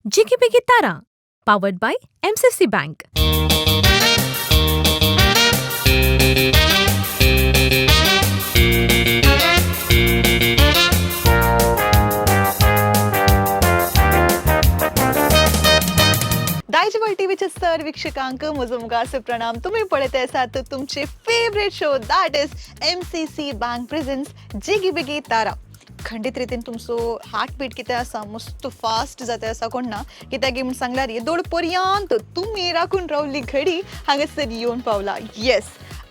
Jigibigi Tara, powered by MCC Bank. Daijiworld टीव्हीच्या sir वीक्षकांक म्हजो मुखार प्रणाम. तुमी पळयत आसात तुमचे favourite show, that is MCC Bank presents Jigibigi Tara. खंडीत रितीन तुमचो हार्ट बीट कितें आसा, मस्त फास्ट जाता आसा कोण ना, कित्याक म्हूण सांगल्यार येदोळ पर्यंत तुमी राखून रावली घडी हांगासर येवन पावला. येस,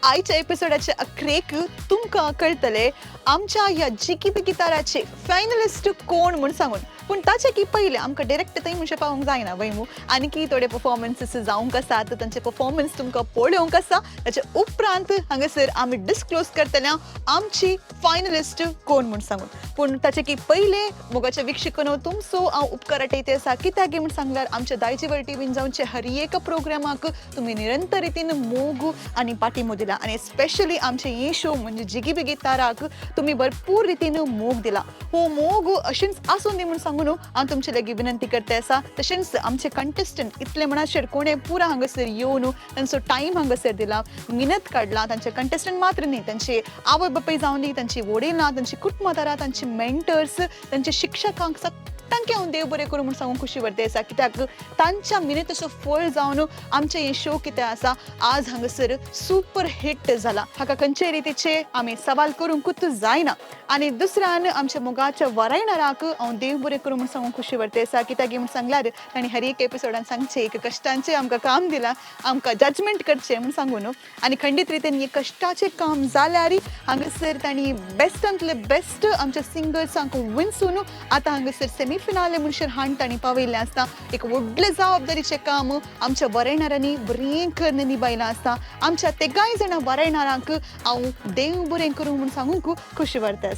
आयच्या एपिसोडाचे अखेरेक तुमकां कळटले आमच्या ह्या जिगीबिगी ताराचे फायनलिस्ट कोण म्हूण सांगून. पूण ताचे की पयलें आमकां डायरेक्ट थंय म्हणचे पावूंक जायना वय मू, आनी थोडे परफॉर्मन्सीस जावंक आसात, तांचे परफॉर्मन्स तुमकां पळोवंक आसा. ताचे उपरांत हांगासर आमी डिस्क्लोज करतले आमची फायनलिस्ट कोण म्हूण सांगून. पूण ताचे की पयले, मोगाच्या वीक्षकांनो, तुमचो हांव उपकार आटयते आसा, कित्याक म्हूण सांगल्यार आमच्या दायजीवर्ल्ड टीव्हीन जावचे हर एका प्रोग्रामाक तुमी निरंतर रितीन मोग आनी पाठिंबो दिला आनी स्पेशली आमचे हे शो म्हणजे जिगीबिगी ताराक तुमी भरपूर रितीन मोग दिला. हो मोग अशेंच आसूं दी म्हूण सांगून हांव तुमचे लागीं विनंती करते आसा. तशेंच आमचे कंटेस्टंट इतले म्हणसर कोणें पुरा हांगासर येवन तांचो टायम हांगासर दिला, मिनत काडला. तांचे कंटेस्टंट मात्र न्ही, तांचे आवय बापूय जावन दी, तांची वडिलां, तांची कुटुंबादारां, तांची मेंटर्स, तांचे शिक्षकांक, सगळ्यांक हांव देव बरें करूं म्हूण सांगूंक खुशी व्हरते आसा, कित्याक तांच्या मिनतेचो फळ जावन आमचें हें शो कितें आसा आज हांगासर सुपर हिट जाला. हाका खंयचे रितीचे आमी सवाल करूंकूच जायना. आनी दुसऱ्यान आमच्या मोगाच्या वरायणाराक हांव देव बरें करूं म्हूण सांगूंक खुशी व्हरते आसा, कित्याक म्हूण सांगल्यार तांणी हर एक एपिसोडान सांगचें एक कश्टांचें आमकां काम दिलां, आमकां जजमेंट करचें म्हूण सांगून. आनी खंडीत रितीन हें कश्टाचें काम जाल्यार हांगासर तांणी बेस्टांतले बेस्ट आमच्या सिंगर्सांक विंचून आतां हांगासर सेमीफिनाले म्हणसर हाण तांणी पावयल्लें आसता. एक व्हडलें जबाबदारीचें काम आमच्या वरयणारांनी बरें करून निभायलां आसता. आमच्या तेगाय जाणां वरयणारांक हांव देव बरें करूं म्हूण सांगूंक खुशी वाडटा आसा.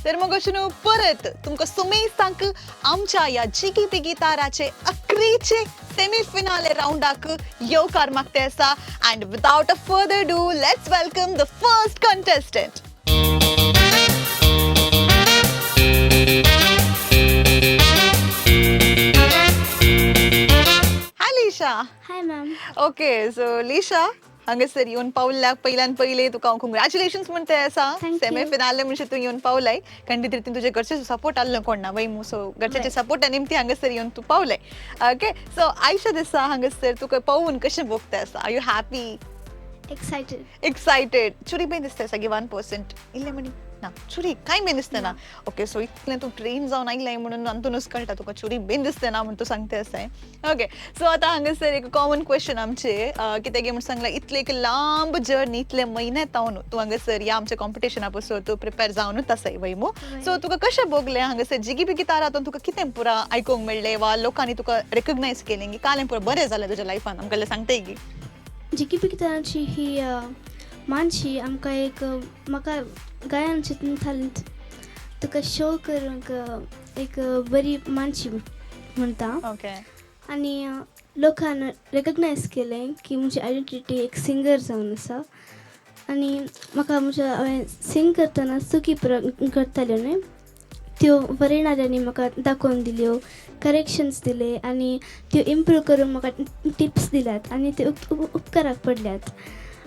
तर मग अशें न्हू, परत तुमकां सुमेस्तांक आमच्या ह्या जिगी बिगी ताराचे अकरेचे सेमीफिनाले रावंडाक येवकार मागते आसा. And without a further ado, let's welcome the first contestant. Hi Lisha. Hi ma'am. Okay, so Lisha, हांगासर येवन पावल्याक पयल्यान पयले तुका हांव कंग्रॅच्युलेशन्स म्हणते आसा. Thank you. Semi finale म्हणजे तूं येवन पावलाय. खंडीत रितीन तुजे घरचे सपोर्ट आसलो कोण ना वय मू, सो घरच्याचे सपोर्टा निमती हांगासर येवन तूं पावलाय. ओके, सो आयच्या दिसा हांगासर तुका पावून कशें भोगता आसा? Are you happy? Excited. Excited. चुरी बेन दिसता आसा 1% इल्लें म्हणी ना, चुरी कांय बेन दिसता ना. ओके, सो इतलें तूं ट्रेन जावन आयलें म्हणून अंतूनच कळटा तुका चुरी बेन दिसता ना म्हूण तूं सांगता आसा. ओके, सो आतां हांगासर एक कॉमन क्वेश्चन आमचे, कित्याक म्हूण सांगलां, इतले एक लांब जर्नी, इतले म्हयने तावन तूं हांगासर ह्या आमच्या कॉम्पिटिशना पसून तूं प्रिपेर जावनूच आसाय वय मू. सो तुका कशें भोगलें हांगासर जिगी बिगी तारा तुका कितें पुरा आयकूंक मेळ्ळें वा लोकांनी तुका रेकग्नायज केलें की कालें पुरा बरें जालें तुज्या लायफान, आमकां सांगताय की? जिगी बिगी ताराची ही मानशी आमकां एक म्हाका गायन चिंतून थालींत तुका शो करूंक एक बरी मानशी म्हणटा. आनी लोकान रेकग्नायज केलें की म्हजी आयडेंटिटी एक सिंगर जावन आसा. आनी म्हाका म्हज्या हांवें सिंग करतना चुकी करताल्यो न्हय, त्यो बरयणाऱ्यांनी म्हाका दाखोवन दिल्यो, करेक्शन्स दिले आनी त्यो इम्प्रूव करूंक म्हाका टिप्स दिल्यात आनी त्यो उपकाराक पडल्यात.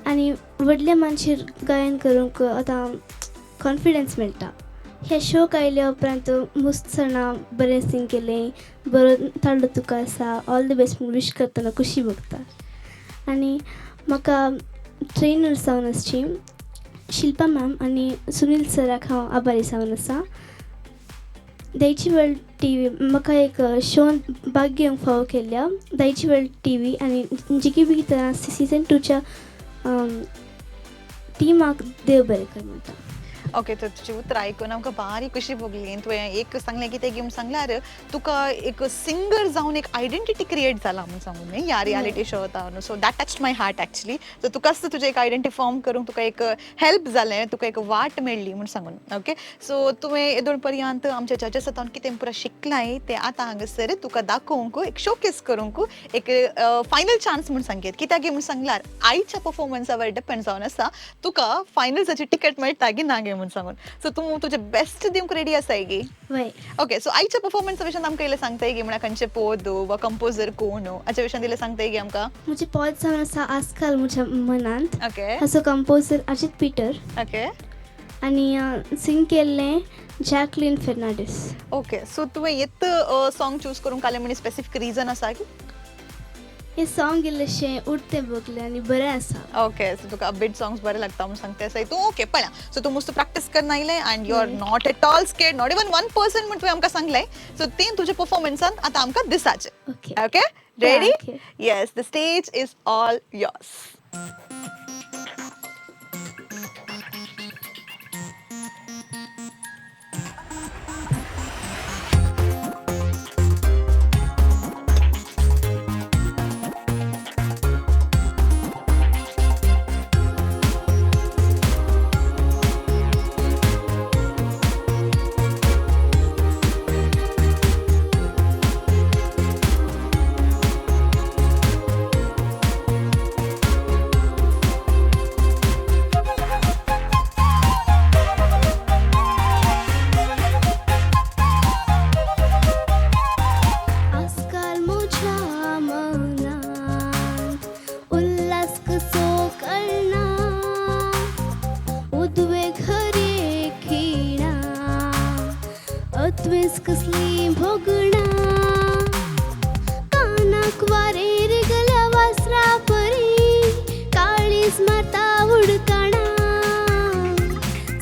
आनी व्हडल्या मानशेर गायन करूंक आतां कॉन्फिडन्स मेळटा. ह्या शोक आयल्या उपरांत मुस्त जाणां बरें सिंग केलें, बरो ताळो तुका आसा, ऑल the best म्हूण विश करतना खुशी भोगता. आनी म्हाका ट्रेनर्स जावन आसची शिल्पा मॅम आनी सुनील सराक हांव आभारी जावन आसा. दायची वर्ल्ड टीव्ही म्हाका एक शोन भाग घेवंक फावो केल्ल्या दायची वर्ल्ड टीव्ही आनी जिगी बिगी तारा सिजन 2च्या टिमाक देव बरें कर म्हणटा. ओके, तर तुजी उतरां आयकून आमकां बारीक खुशी भोगली. तुवें एक सांगलें कितें म्हूण सांगल्यार तुका एक सिंगर जावन एक आयडेंटिटी क्रिएट जाला म्हूण सांगून न्ही ह्या रियालिटी शो न्हू. So that touched my heart actually. So तुकाच तुजें एक आयडेंटिटी फॉर्म करूंक तुका एक हेल्प जालें, तुका एक वाट मेळ्ळी म्हूण सांगून. ओके, सो तुवें येदोळ पर्यंत आमच्या जजस जावन कितें पुरा शिकलाय तें आतां हांगासर तुका दाखोवंक, एक शोकेस करूंक एक फायनल चान्स म्हूण सांगेत. कित्याक म्हूण सांगल्यार आयच्या परफॉर्मन्सावर डिपेंड जावन आसा तुका फायनल्साची टिकेट मेळटा की ना गे म्हणून. म्हूण सांगून. सो तूं तुजें बेस्ट दिवंक रेडी आसाय गी? वय. ओके, सो आयच्या परफॉर्मन्सा विशयान आमकां इल्लें सांगताय गी, म्हळ्यार खंयचें पद वा कंपोजर कोण, हाच्या विशयान इल्लें सांगताय गी आमकां? म्हजें पद जावन आसा आजकाल म्हज्या मनांत. ओके. हाचो कंपोजर अजीत पीटर ओके. आनी सिंग केल्लें जॅकलीन फेर्नांडीस. ओके, सो तुवें येत सॉंग चूज करूंक काडलें म्हण स्पेसिफीक रिजन आसा की? हें सॉंग इल्लेशें उडतें बगलें आनी बरें आसा. ओके, सो तुका अपबीट सॉंग्स बरे लागता म्हूण सांगता आसा तूं. ओके, पळया, सो तूं मस्त प्रॅक्टीस करना आयलें and you are not at all scared, not even 1% म्हूण तुवें आमकां सांगलें. सो तें तुज्या परफॉर्मन्सान आतां आमकां दिसाचें. Okay. Okay, ready? Okay. Yes, the stage is all yours. आजकाल म्हज्या मनांत उल्हास कसो कळना, उद्वेग हरे खिणा, अद्वेस कसली भोगणा, कानाक वारेर गल्या वासरा परी, काळीज मारता उडकाणा,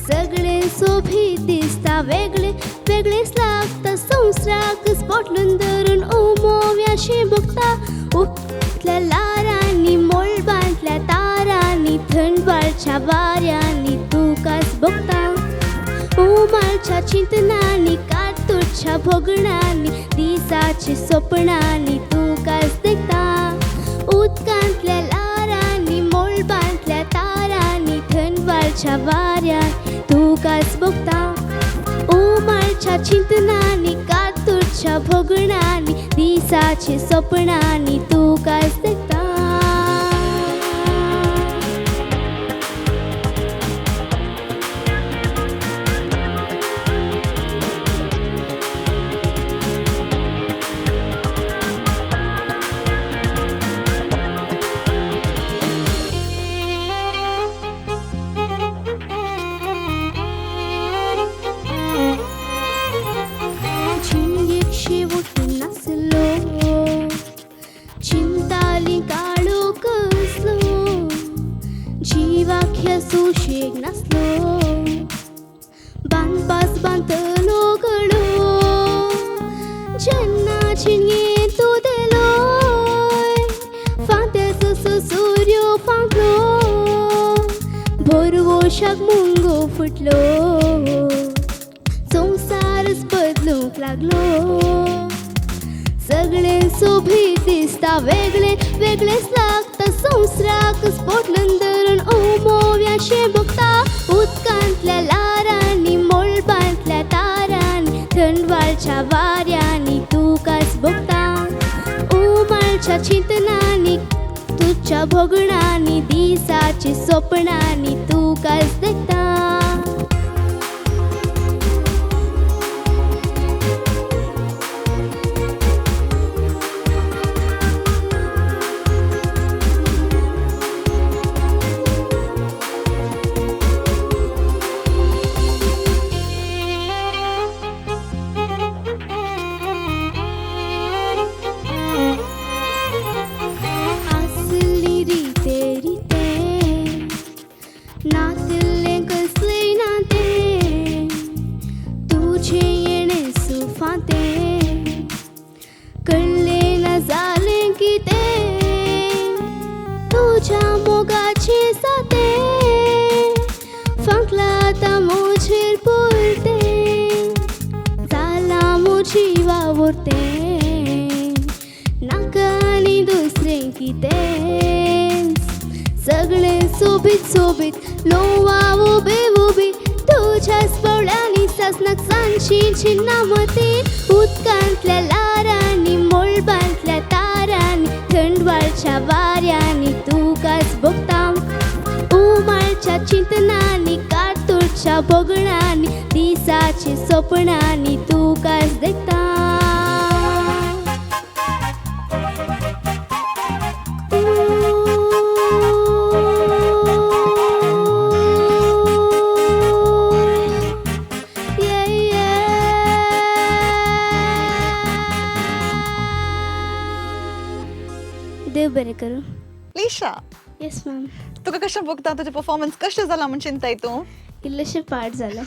सगळें सोबीत दिसता वेगळें वेगळेंच लागता, संवसाराक स्पोटलून धरून उमोव्याशें भोगता, उकतल्या ल्हारांनी मळबांतल्या तारांनी थंडवाळच्या वाऱ्यांनी तुकाच भोगता, उमाळच्या चिंतनांनी कातूरच्या भोगणांनी दिसाच्या सपनांनी तुकाच देखता, उदकांतल्या ल्हारांनी मळबांतल्या तारांनी थंडवाळच्या वाऱ्यान तुकाच भोगता, उमाळच्या चिंतनांनी कातूरच्या भोगणांनी दिसाच्या सपनांनी तुकाच देखता. जिणेक शेवट नासलो, चिंताली काळो कसलो, जिवाक ह्या सुशेग नासलो, बांदपास बांदतलो गळो, जेन्ना जिणेंत तूं देलोय, फांत्याचो सो सुर्यो फांकलो, भरवशाक मुंगो फुटलो, संवसारच बदलूंक लागलो, सगळें सोबीत दिसता वेगळें वेगळेंच लागता, संवसाराक स्पोटलून धरून उमोव्याशें भोगता, उदकांतल्या ल्हारांनी मळबांतल्या तारांनी थंडवाळच्या वाऱ्यांनी तुकाच भोगता, उमाळच्या चिंतनांनी तुज्या भोगणांनी दिसाच्या सपनांनी तुकाच देखता. आसली रिते रिते नातिल्लें कसलें नातें, तुजें येणें सुफातें, कळ्ळें ना जालें कितें, तुज्या मोगाचें सातें, फांकलां आतां म्हजेर परतें, जालां म्हजी वावुरतें, नाका आनी दुसरें कितेंच, सगळें सोबीत सोबीत लोवा उबे उबी, तुज्याच पावलांनी सासणाक सांजची चिन्ना मतीन, उदकांतल्या ल्हारांनी मळबांतल्या तारांनी थंडवाळच्या वाऱ्यांनी तुकाच भोगता, उमाळच्या चिंतनांनी कातूरच्या म्हज्या भोगणांनी दिसाची सपनांनी तुकाच देखता. Yeah, yeah. देव बरें करूं. लिशा, येस मॅम. तुका कशें भोगता तुजें परफॉर्मन्स कशें जालां म्हूण चिंताय तूं? इल्लेशें पाड जालें.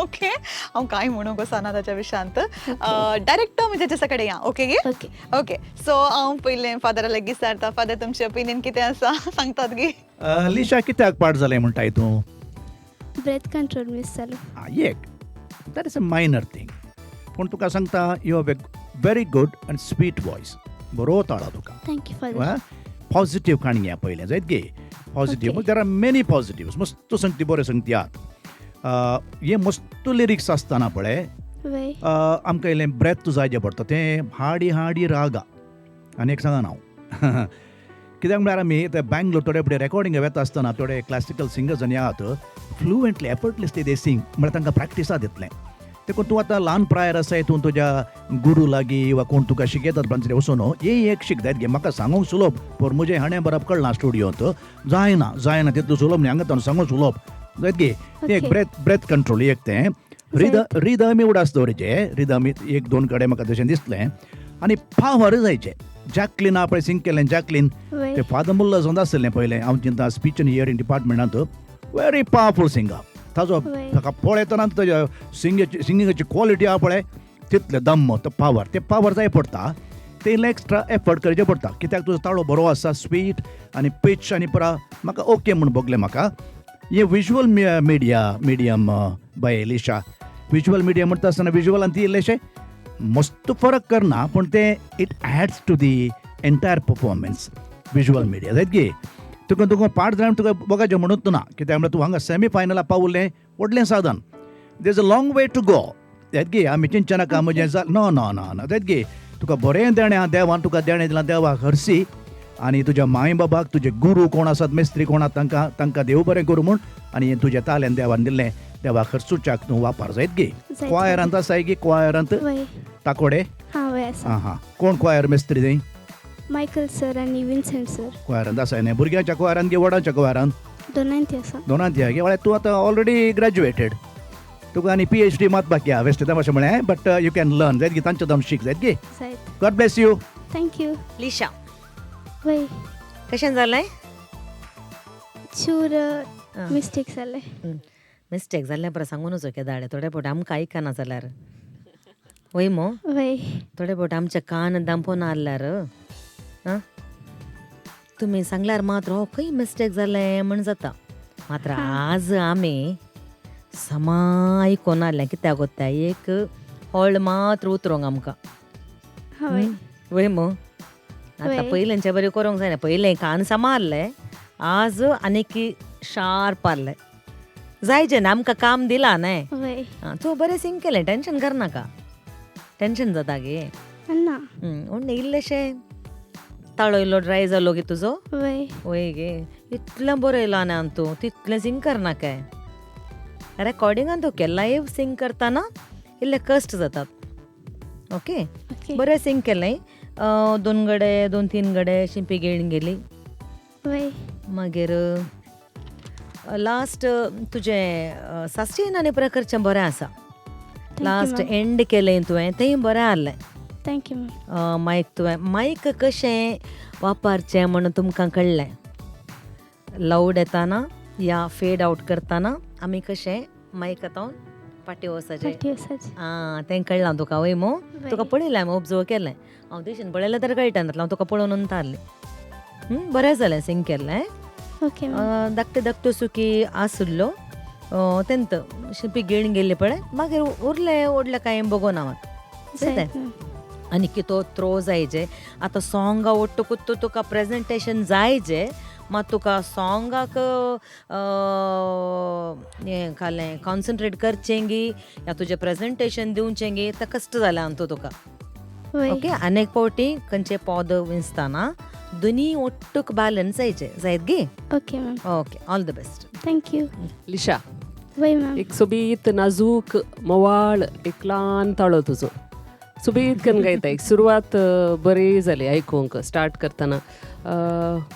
ओके, हांव कांय म्हणूंक वचना ताच्या विशयांत. डायरेक्ट आमी जजेसा कडेन या, ओके गे? ओके. ओके, सो हांव पयलें फादरा लागीं विचारता. फादर, तुमचें ओपिनियन कितें आसा सांगतात गे? लिशा, कित्याक पाड जालें म्हणटाय तूं? ब्रेथ कंट्रोल मीस जालो. एक that is a minor thing, पूण तुका सांगता, you have a very good and sweet voice. बरो ताळो तुका. Thank you father. Positive काणी या पयलें जायत गे positive. There are many positive. मस्त संगती, बऱ्यो संगती आहात. हे मस्त लिरिक्स आसतना पळय वय. आमकां इल्लें ब्रेथ जाय जें पडटा तें हाडी हाडी रागा. आनी एक सांगना हांव, कित्याक म्हळ्यार आमी ते बँगलोर थोडे फुडें रेकॉर्डिंग वेता आसतना थोडे क्लासिकल सिंगर्स आनी आहात, फ्लुएंटली, एफर्टलेसली दे सिंग. म्हळ्यार तांकां प्रॅक्टिसा दितलें. देखून तूं आतां ल्हान प्रायर आसाय, तूं तुज्या गुरू लागीं वा कोण तुका शिकयतात तांचे वचून हे एक शिकतात गे. म्हाका सांगूंक सुलभ, पूण म्हजें हाणें बरप कळना स्टुडियोंत जायना जायना तितलो सुलभ न्ही. हांगा सांगूंक सुलभ जायत गे तें एक. ब्रेथ ब्रेथ कंट्रोल एक तें रिद रिदम उडास दवरचे. रिदम एक दोन कडेन म्हाका तशें दिसलें आनी पावर जायचे. जॅकलीन पळय सिंग केलें जॅकलीन. ते फादर मुल्ला जावन आसलें पयलें हांव चिंता स्पीच आनी हियरींग डिपार्टमेंटांत. व्हेरी पावरफूल सिंगर ताजो. ताका पळयतना ताज्या सिंगेची सिंगिंगाची क्वॉलिटी आहा पळय, तितले दम्म, तो पावर, ते पावर जाय पडटा. ते इल्लें एक्स्ट्रा एफर्ट करचें पडटा, कित्याक तुजो ताळो बरो आसा, स्वीट आनी पिच आनी पुरा म्हाका ओके म्हूण भोगलें म्हाका. हे visual media medium by Lisha. Visual media म्हणटा आसतना विज्युअलान ती इल्लेशें मस्त फरक करना, पूण तें it adds to the entire performance, visual media जायत गे. तुका तुका पाठ जावन तुका बघाचें म्हणून ना, कित्याक म्हळ्यार तूं हांगा सेमी फायनला पावलें व्हडलें साधन. There is a long way to go जायत गे. आमी चिंतचे नाका म्हजें जाल, नो नो नो नो जायत गे. तुका बरें देणें आहा देवान, तुका देणें दिलां देवाक हरसी आनी तुज्या माय बाबाक, तुजे गुरू कोण आसात, मेस्त्री कोण आसात, तांकां तांकां देव बरें करूं म्हूण. आनी हें तुजें तालेंत देवान दिल्लें देवाक हरसुच्याक तूं वापर जायत गे. जायत. क्वायरांत आसाय गे? क्वायरांत? वय. ताकोडे? हां, वय आसा. आं हां, कोण क्वायर मेस्त्री थंय? मायकल सर आनी विन्सेंट सर. क्वायरांत आसाय न्ही? भुरग्यांच्या क्वायरांत गे व्हडांच्या क्वायरांत? दोनांय ती आसा. दोनांत गे. म्हळ्यार तूं आतां ऑलरेडी ग्रॅज्युएटेड, तुका आनी पीएचडी मात बाकी आहा वेस्ट अशें म्हळें, but you can learn जायत गे, तांचे दम शीक जायत गे. जायत. God bless you. Thank you. Lisha. वय. कशें जालें? चूर मिस्टेक जाले. मिस्टेक जाल्लें बरें सांगू नजो केदाळे थोडे फावट आमकां आयकना जाल्यार वय मो. वय. थोडे फावट आमचे कान दामपून आहल्यार आं तुमी सांगल्यार मात्र हो खंय मिस्टेक जालें म्हण जाता. मात्र आज आमी समा आयकोन आहलें, कित्याक गोत्ता एक हॉळ मात्र उतरोंक आमकां. हय. वय मो, आतां वय. पयलेंचे बरें करूंक जायना. पयलें कान समा आहलें, आज आनीक शार्प आहलें जायचे न्ही, आमकां काम दिलां न्हय. वय. आं, तूं बरें सिंग केलें, टेंशन करनाका. टेंशन जाता गे? ना. उण्ण इल्लेशें ताळो इल्लो ड्राय जालो गे तुजो. वय. वय गे, इतलें बरें येयलां न्ही तूं, तितलें सिंग करनाकाय. रेकॉर्डिंगान तूं लायव्ह सिंग करतना इल्ले कश्ट जातात, ओके? ओके. बरें सिंग केलें. दोन गडे, दोन तीन गडे शिंपी घेवन गेली. वय. मागीर लास्ट तुजें सस्टेन आनी प्रकारचें बरें आसा. लास्ट एंड केलें तुवें तेंय बरें आहलें. Thank you ma'am. मायक तुवें मायक कशें वापरचें म्हण तुमकां कळ्ळें. लावड येताना या फेड आवट करतना आमी कशें मायक आतां फाटीं वचपाचें. फाटी वचाचें. आं, तें कळ्ळां तुका वय मो? तुका पळयलें हांवें, ऑब्जर्व केलें हांव. देशीन पळयलें तर कळटा नासलें, हांव तुका पळोवन तारलें. बरें जालें सिंग केल्लें. Okay ma'am. धाकट्यो धाकट्यो सुकी आसलो तेंत शिंपी घेवन गेल्ली पळय, मागीर उरलें ओडलें कांय बगोना मात. जायत मॅम. आनी कितो थ्रो जायचे आतां सोंगा ओट्टकूच तुका प्रेजेंटेशन जायचे, मात तुका सोंगाक हें खालें कॉन्सन्ट्रेट करचें गी या तुजें प्रेजेंटेशन दिवचें गी, तें कश्ट जालें आनी तुका. वय. ओके, आनी एक फावटी खंयचे पद विंचतना दोनी ओट्टूक बॅलन्स जायचे जायत गे. Okay ma'am. Okay, all the best. Thank you. Lisha. वय मॅम. एक सोबीत नाजूक मोवाळ एक ल्हान ताळो तुजो, सोबीत करून गायता. एक सुरवात बरी जाली आयकूंक स्टार्ट करतना.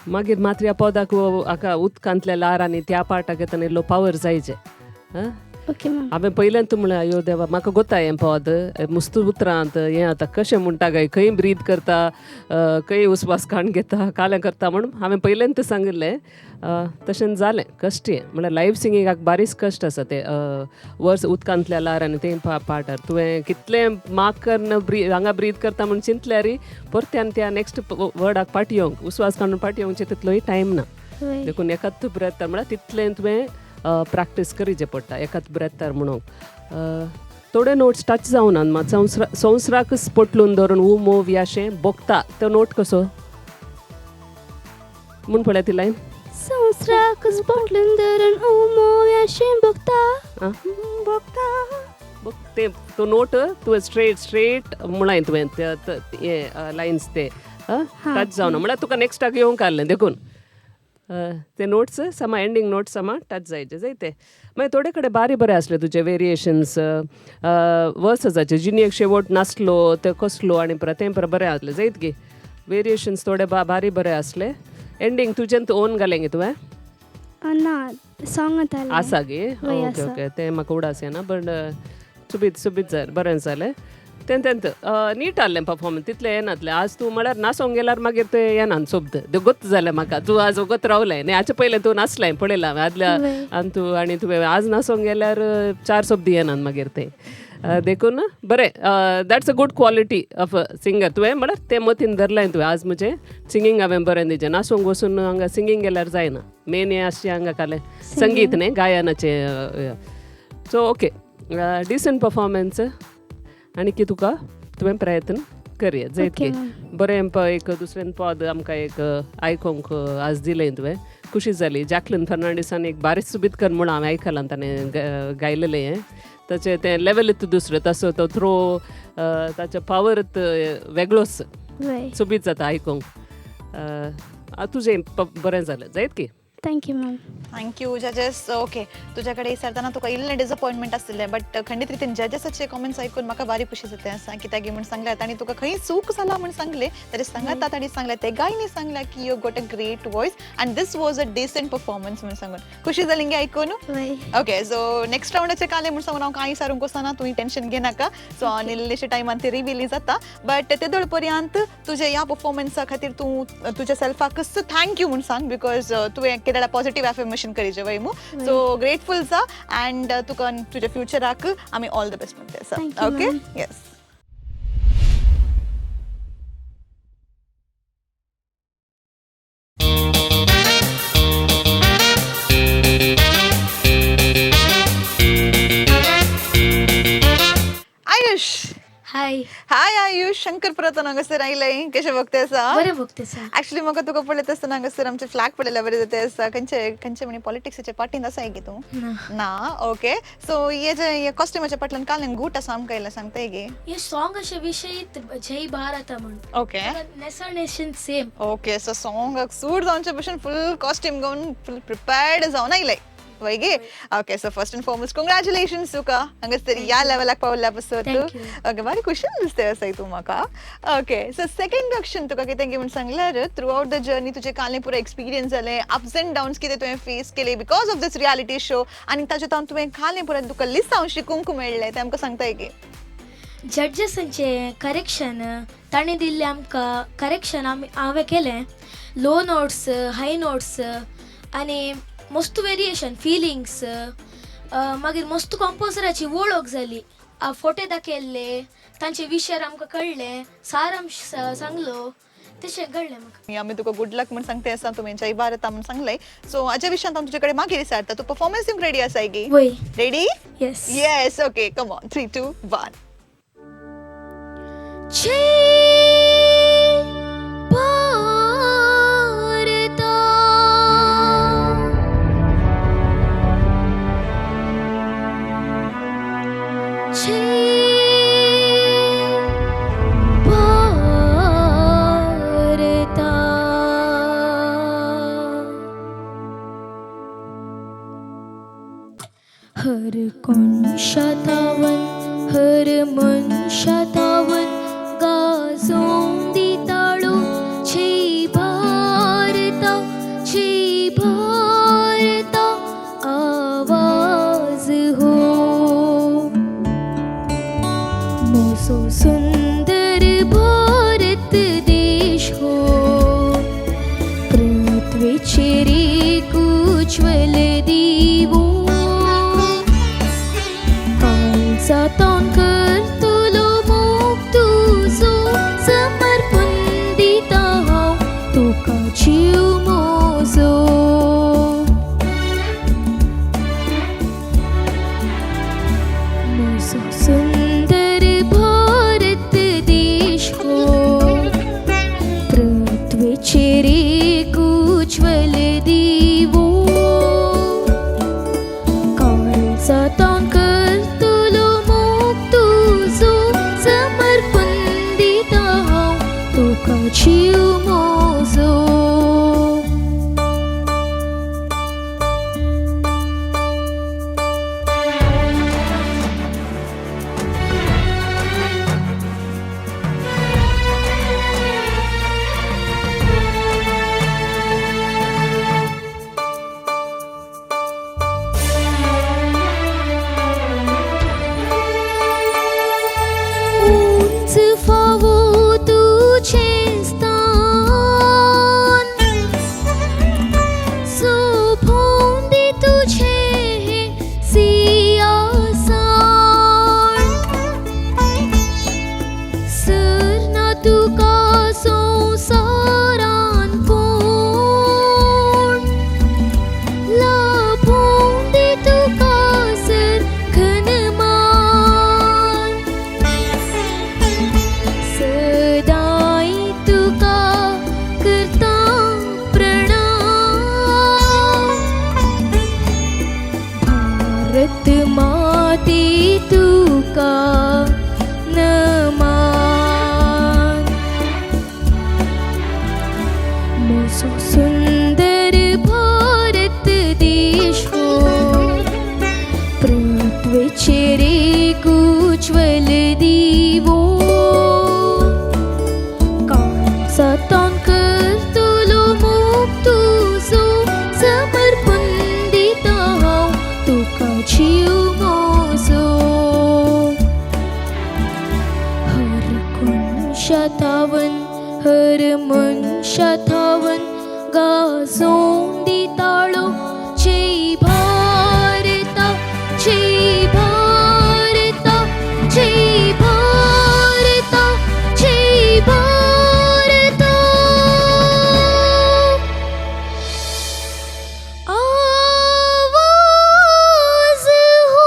मागीर मात्र ह्या पदाक हाका उदकांतल्या ल्हारांनी त्या पार्टाक येतना इल्लो पावर जायचे. Okay ma'am. हांवें पयल्यान म्हणलें आयो देवा, म्हाका गोता हें पद मुस्तू उतरांत हें आतां कशें म्हणटा काय, खंय ब्रीद करता, खंय उस्वास काण घेता, कालें करता म्हूण हांवें पयल्यान तें सांगिल्लें. तशें जालें. कश्ट हें म्हळ्यार लायव्ह सिंगिंगाक बारीच कश्ट आसा ते वर्स उदकांतल्या ल्हारांनी तें पार्टार तुवें कितलें मार्क करून हांगा ब्रीद करता म्हूण चिंतल्यार परत्यान त्या नेक्स्ट वर्डाक पाटी येवंक, उस्वास काडून पाटी येवचे तितलोय टायम ना. देखून एकाच ब्रेथार म्हळ्यार तितलें तुवें प्रॅक्टीस करीचे पडटा एकाच ब्रेथार म्हणूंक. थोडे नोट्स टच जावनात मात संवसाराकच पोटलून धरून ऊ मोव अशें बोगता तो नोट कसो म्हूण पळय ती लायन. संवसाराकच पोटलून धरून ऊ मोव अशें बोगता. बोग ते तो नोट तुवें स्ट्रेट स्ट्रेट म्हळाय तुवें हे लायन्स ते टच जावना म्हळ्यार तुका नेक्स्टाक येवंक आहलें. देखून ते नोट्स समा एंडींग नोट्स समा टच जायचे जायते. मागीर थोडे कडेन बारी बरे आसले तुजे वेरिएशन्स वर्सजाचे जिनी एक शेवट नासलो ते कसलो आनी परत तें परत बरें आसलें जायत गे. वेरिएशन्स थोडे बारी बरे आसले. एंडींग तुजें ओन घालें गे तुवें? ना, सॉंग आसा गे. ओके ओके, तें म्हाका उडास येना बट सुबीत सुबीत जालें, बरें जालें तें. तेंत नीट आहलें परफॉर्मन्स, तितलें येनातलें. आज तूं म्हळ्यार नासोंक गेल्यार मागीर तें येना सोबद गोत जालें म्हाका. तूं आज वगत रावलें न्ही, हाचे पयलें तूं नासलें पळयलां हांवें आदल्या. आनी तूं आनी तुवें आज नासोंक गेल्यार चार शब्द येनात मागीर तें. देखून बरें, that's a good quality of a singer. तुवें म्हळ्यार तें मतीन धरलें तुवें आज म्हजें सिंगींग हांवें बरें दिचें. नासोंक वचून हांगा सिंगींग गेल्यार जायना, मेन हें आसचें हांगा कालें संगीत न्ही गायनाचें. सो ओके, डिसंट परफॉर्मन्स आनी की तुका तुवें प्रयत्न करया जायत. बरें एक दुसरें पद आमकां एक आयकोंक आज दिलें तुवें, खुशी जाली. जॅकलीन फर्नांडीसान एक बारीक सुबीत कर म्हूण हांवें आयकलां ताणें गायलेलें हें. ताचें तें लेवल दुसरें, तसो तो थ्रो ताचो पावर वेगळोच सोबीत जाता आयकूंक. तुजें बरें जालें जायत की. Thank you ma'am. Thank you जजेस. ओके, तुझ्याकडे विचारताना तुका इल्लें डिसअपॉयंटमेंट आशिल्लें बट खंडीत रितीन जजेसाचे कॉमेंट्स आयकून म्हाका बारी खुशी जाता आसा कित्याक म्हूण सांगल्यार तांणी तुका खंय चूक जाला म्हूण सांगलें ताणें सांगाता तांणी सांगलें ते गायनी सांगलें की you got a great voice and this was a decent performance म्हूण सांगून खुशी जाली गे आयकून. ओके, सो नेक्स्ट रावंडाचे काले म्हूण सांगून हांव कांय सारूंक वचना, तुवें टेंशन घेनाका. सो आनी इल्लेशे टायमान ते रिवील जाता बट ते पर्यंत तुजे ह्या परफॉर्मन्सा खातीर तूं तुज्या सेल्फाकच thank you म्हूण सांग because तुवें केरळा पॉझिटिव्ह अफर्मेशन करीचे वय मू. सो ग्रेटफुल जा अँड तुका तुज्या फ्युचराक आमी ऑल the best म्हणते आसा. Okay, yes. Ayush. Hi. Hi Ayush, Shankarpura हांगासर आयलें, कशें बघते आसा? बरें बघते आसा. एक्चुअली म्हाका तुका पळयत आसतना हांगासर आमचे फ्लॅग पळयल्यार बरें जाता आसा. खंयचे खंयचे म्हणजे पॉलिटिक्साचे पार्टीन आसा गे तूं? ना. ओके, सो हे जे कॉस्ट्युमाच्या फाटल्यान काल गूट आसा आमकां येयला सांगताय गे? हे सॉंग अशें विशयी जय भारत म्हूण. ओके, नेसर नेशन सेम. ओके, सो सॉंगाक सूट जावचे भशेन फूल कॉस्ट्यूम घेवन फूल प्रिपेर्ड जावन आयले वय गे. Okay, so first and foremost congratulations तुका हांगासर ह्या लेवलाक पावल्या पासत. ओके, बारी खुशीन दिसता आसा तूं म्हाका. ओके, सो सेकंड क्वेश्चन तुका कितें म्हूण सांगल्यार थ्रू आउट the journey तुजें कालें पुरो एक्सपिरियन्स जालें, अप्स एंड डाउन्स कितें तुवें फेस केले because of this reality show आनी ताजे तावन तुवें कालें पुरो तुका लिसांव शिकूंक मेळ्ळें तें आमकां सांगताय गे? जड्जसांचे करेक्शन तांणी दिल्लें आमकां करेक्शन आमी हांवें केलें. लो नोट्स, हाय नोट्स आनी मस्त वेरिएशन फिलिंग्स. मागीर मस्त कंपोजराची वळख जाली, फोटे दाखयल्ले तांचे विशय आमकां कळ्ळे, सारांश सांगलो, तशें कळ्ळें म्हाका. आमी तुका गुड लक म्हूण सांगते आसा, तुवें जय भारत म्हूण सांगलें. सो हाज्या विशयांत हांव तुजे कडेन मागीर विचारता. तूं परफॉर्मन्स दिवंक रेडी आसाय गी? वय. Ready? Yes. Yes. Okay, come on, 3 2 1. जय भारत. जय भारत. हर कोनशातावन हर मनशातावन गाजोवंक दी ताळो जय भारता जय भारता आवाज हो. मोसो सुंदर भारत देश हो, पृथ्वीचेर एक उज्ज्वल दिवो, काळजांत करतलो मोग तुजो, समर्पण दिता हांव तुका जीव म्हजो. मोसो सुंदर भारत देश हो, पृथ्वीचेर एक उज्ज्वल दिवो, काळजांत करतलो मोग तुजो, समर्पण दिता हांव तुका जीव म्हजो. उंच फावो तुजें स्थान, सोभोंदी तुजें हें सिंहासन, सरना तुका संवसारान कोण, लाभोंदी तुका सर घनमान, सदांय तुका करता प्रणाम, भारत माते तुका नमान. मोसो सुंदर भारत देश हो, पृथ्वीचेर एक उज्ज्वल दिवो, काळजांत करतलो मोग तुजो, समर्पण दिता हांव तुका जीव म्हजो. हर कोनशातावन हर मनशातावन गाजोवंक दी ताळो जय भारता जय भारता जय भारता जय भारता आवाज हो.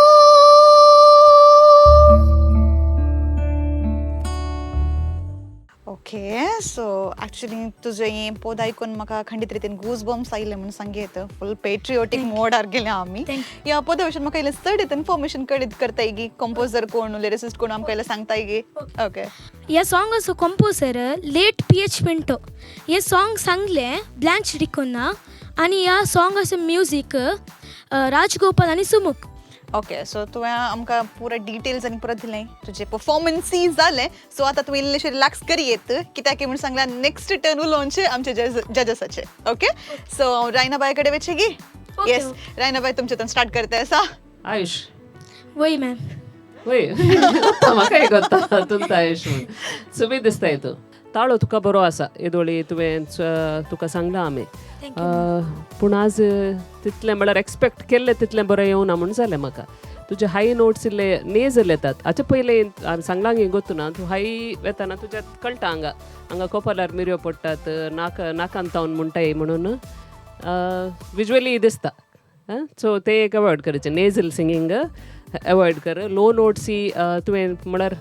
ओके, सो ॲक्च्युली तुजें हें पद आयकून म्हाका खंडीत रितीन गूज बम्स आयले म्हणून सांगयत. फूल पेट्रियोटीक मोडार गेले आमी. Thank ह्या पदा विशीं म्हाका इल्लें चड इन्फॉर्मेशन कळीत करताय गी? कंपोजर कोण, लिरिसिस्ट कोण, आमकां इल्लें सांगताय गी? ओके. ह्या सॉंगाचो कंपोजर लेट पी.एच. पिंटो. हे सॉंग सांगलें ब्लँच डिकोना आनी ह्या सॉंगाचो म्युजीक राजगोपाल आनी सुमुख. ओके, सो तुवें आमकां पुरा डिटेल्स आनी पुरा दिलें, तुजें परफॉर्मन्सी जालें. सो आतां तुवें इल्लेशें रिलॅक्स करयेत, कित्याक म्हूण सांगलां, नेक्स्ट टर्न उलोवचें आमचे जजसाचे. ओके, सो हांव रायनाबाय कडेन वचें गी? Okay. येस, रायनाबाय, तुमचे स्टार्ट करता आसा. आयुष. वय मॅम. वय, म्हाका गोत्ता तुमकां आयुष म्हूण सुबी दिसताय तूं. ताळो तुका बरो आसा येदोळी तुवें तुका सांगलां आमी. Thank you. पूण आज तितलें म्हळ्यार एक्सपेक्ट केल्लें तितलें बरें येवना म्हूण जालें म्हाका. तुजे हाय नोट्स इल्ले नेजल येतात. हाचे पयलें हांवें सांगलां गी गोत्तू ना, तूं हाय वेताना तुज्या कळटा, हांगा हांगा कोपालार मिरयो पडटात, नाक नाकान तावन म्हणटाय म्हणून विज्युअली दिसता. सो ते एक अवॉयड करचें, नेजल सिंगींग अवॉयड कर. लो नोट्सी तुवें म्हळ्यार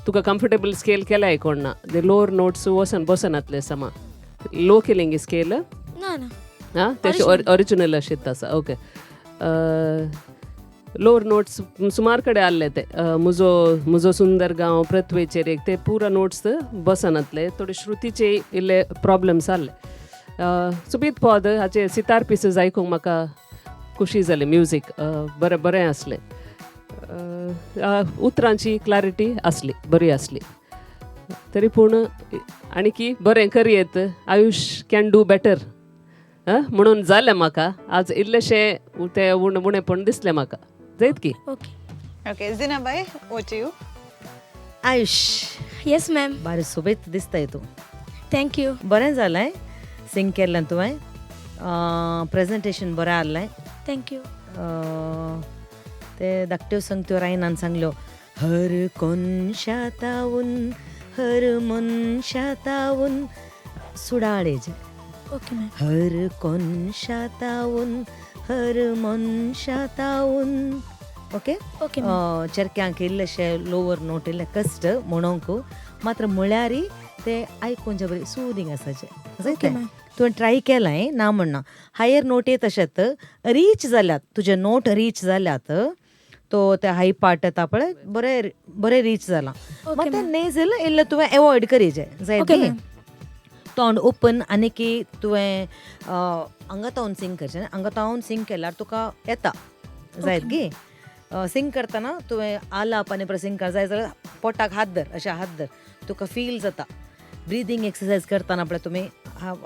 तुका कम्फर्टेबल स्केल केल्याय कोण ना, ते लोअर नोट्स वचन बसनातले समा. लो केलिंग स्केल? ना ना. हां, तेशें ओरिजिनल अशेंच आसा. ओके, लोअर नोट्स सुमार कडेन आहले ते मुजो मुजो सुंदर गांव पृथ्वेचेर एक ते पुरा नोट्स बसनातले. थोडे श्रुतीचे इल्ले प्रॉब्लम्स आहले. सुबीत पद हाचे सितार पिसीस आयकूंक म्हाका खुशी जाली म्युजीक बरें बरें आसलें. उतरांची क्लॅरिटी आसली, बरी आसली. तरी पूण आनी की बरें करयेत, आयुश can do better म्हणून जालें म्हाका आज इल्लेशें तें उणेपण दिसलें म्हाका जायत की. Okay. Okay Jinabai, over to you. Ayush. Yes ma'am. बारी सोबीत दिसताय तूं. Thank you. बरें जालें सिंग केल्लें तुवें, प्रेजेंटेशन बरें आहलें. Thank you. ते धाकट्यो संगत्यो रायनान सांगल्यो, हर कोनशातावून हर मनशातावून सुडाळेजे. Okay ma'am. हर कोनशातावून हर मनशातावून. ओके. Okay ma'am. चेरक्यांक इल्लेशे लोवर नोट इल्ले कश्ट म्हणोंक, मात्र म्हळ्यार ते आयकोंचे बरें सुदींग आसाचें. ओके जायते मॅम. तुवें ट्राय केलां ना म्हणना, हायर नोट येत तशेंच रीच जाल्यात तुजे नोट, रीच जाल्यात तो ते हाय पार्ट येता पळय, बरें बरें रीच जालां. ओके मात तें मॅम. नेजल इल्लें तुवें एवॉयड करीजे जायत ओके न्ही. मॅम. तोंड ओपन आनी की तुवें हांगा तावन सिंग करचें, हांगा तावन सिंग केल्यार तुका येता जायत गी. सिंग करतना तुवें आलाप आनी परत सिंग कर जाय जाल्यार पोटाक हात धर, अशें हात धर, तुका फील जाता. ब्रिदींग एक्सरसायज करतना पळय तुमी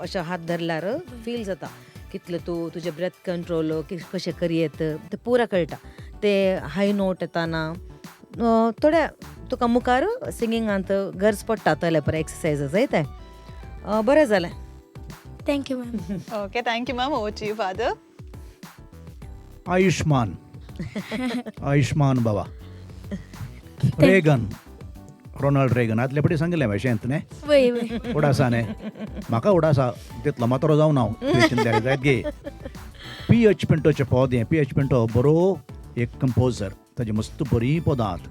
अशें हात धरल्यार फील जाता कितलें तूं तुजें ब्रेथ कंट्रोल कशें करयेत तें पुरा कळटा. ते हाय नोट येताना थोड्या तुका मुखार सिंगिंगांत गरज पडटा तले पळय एक्सरसायज जायत. बरें जालें. Thank you ma'am. Okay, thank you ma'am. Over to you father. Ayushman Ayushman बाबा. रेगन, रोनाल्ड रेगन आदले पटी सांगिल्लें भाशेंत न्ही? वय वय. उडासा न्ही, म्हाका उडासा तितलो मात्रो जावन हांव तुवें चिंतल्यार जायत गे. पी एच पिंटोचें पद हें. पी एच पिंटो बरो एक कंपोजर, ताजी मस्त बरीं पदां आहात,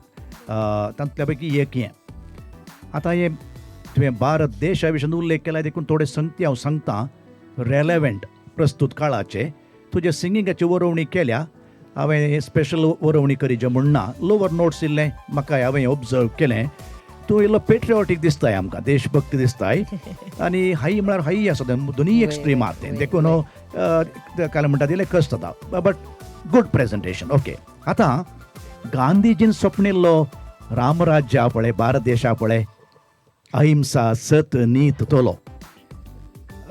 तातूंतल्या पैकी एक हें. आतां हें तुवें भारत देशा विशीं उल्लेख केला देखून थोडे संगती हांव सांगता रेलेवंट प्रस्तूत काळाचे. तुजे सिंगिंगाची वरोवणी केल्या हांवें, स्पेशल वरोवणी करीचे म्हूण ना. लोवर नोट्स इल्लें म्हाका हांवें ऑब्जर्व केलें. तूं इल्लो पेट्रिऑटीक दिसताय आमकां, देशभक्ती दिसताय आनी हाय म्हळ्यार हाय आसा तें, दोनूय एक्स्ट्रीम आहा तें, देखून काय म्हणटा तितलें कश्ट जाता, बट गूड प्रेजेंटेशन. ओके, आतां गांधीजीन स्वप्निल्लो रामराज्या पळय, भारत देशा पळय, अहिंसा सत नीत तोलो.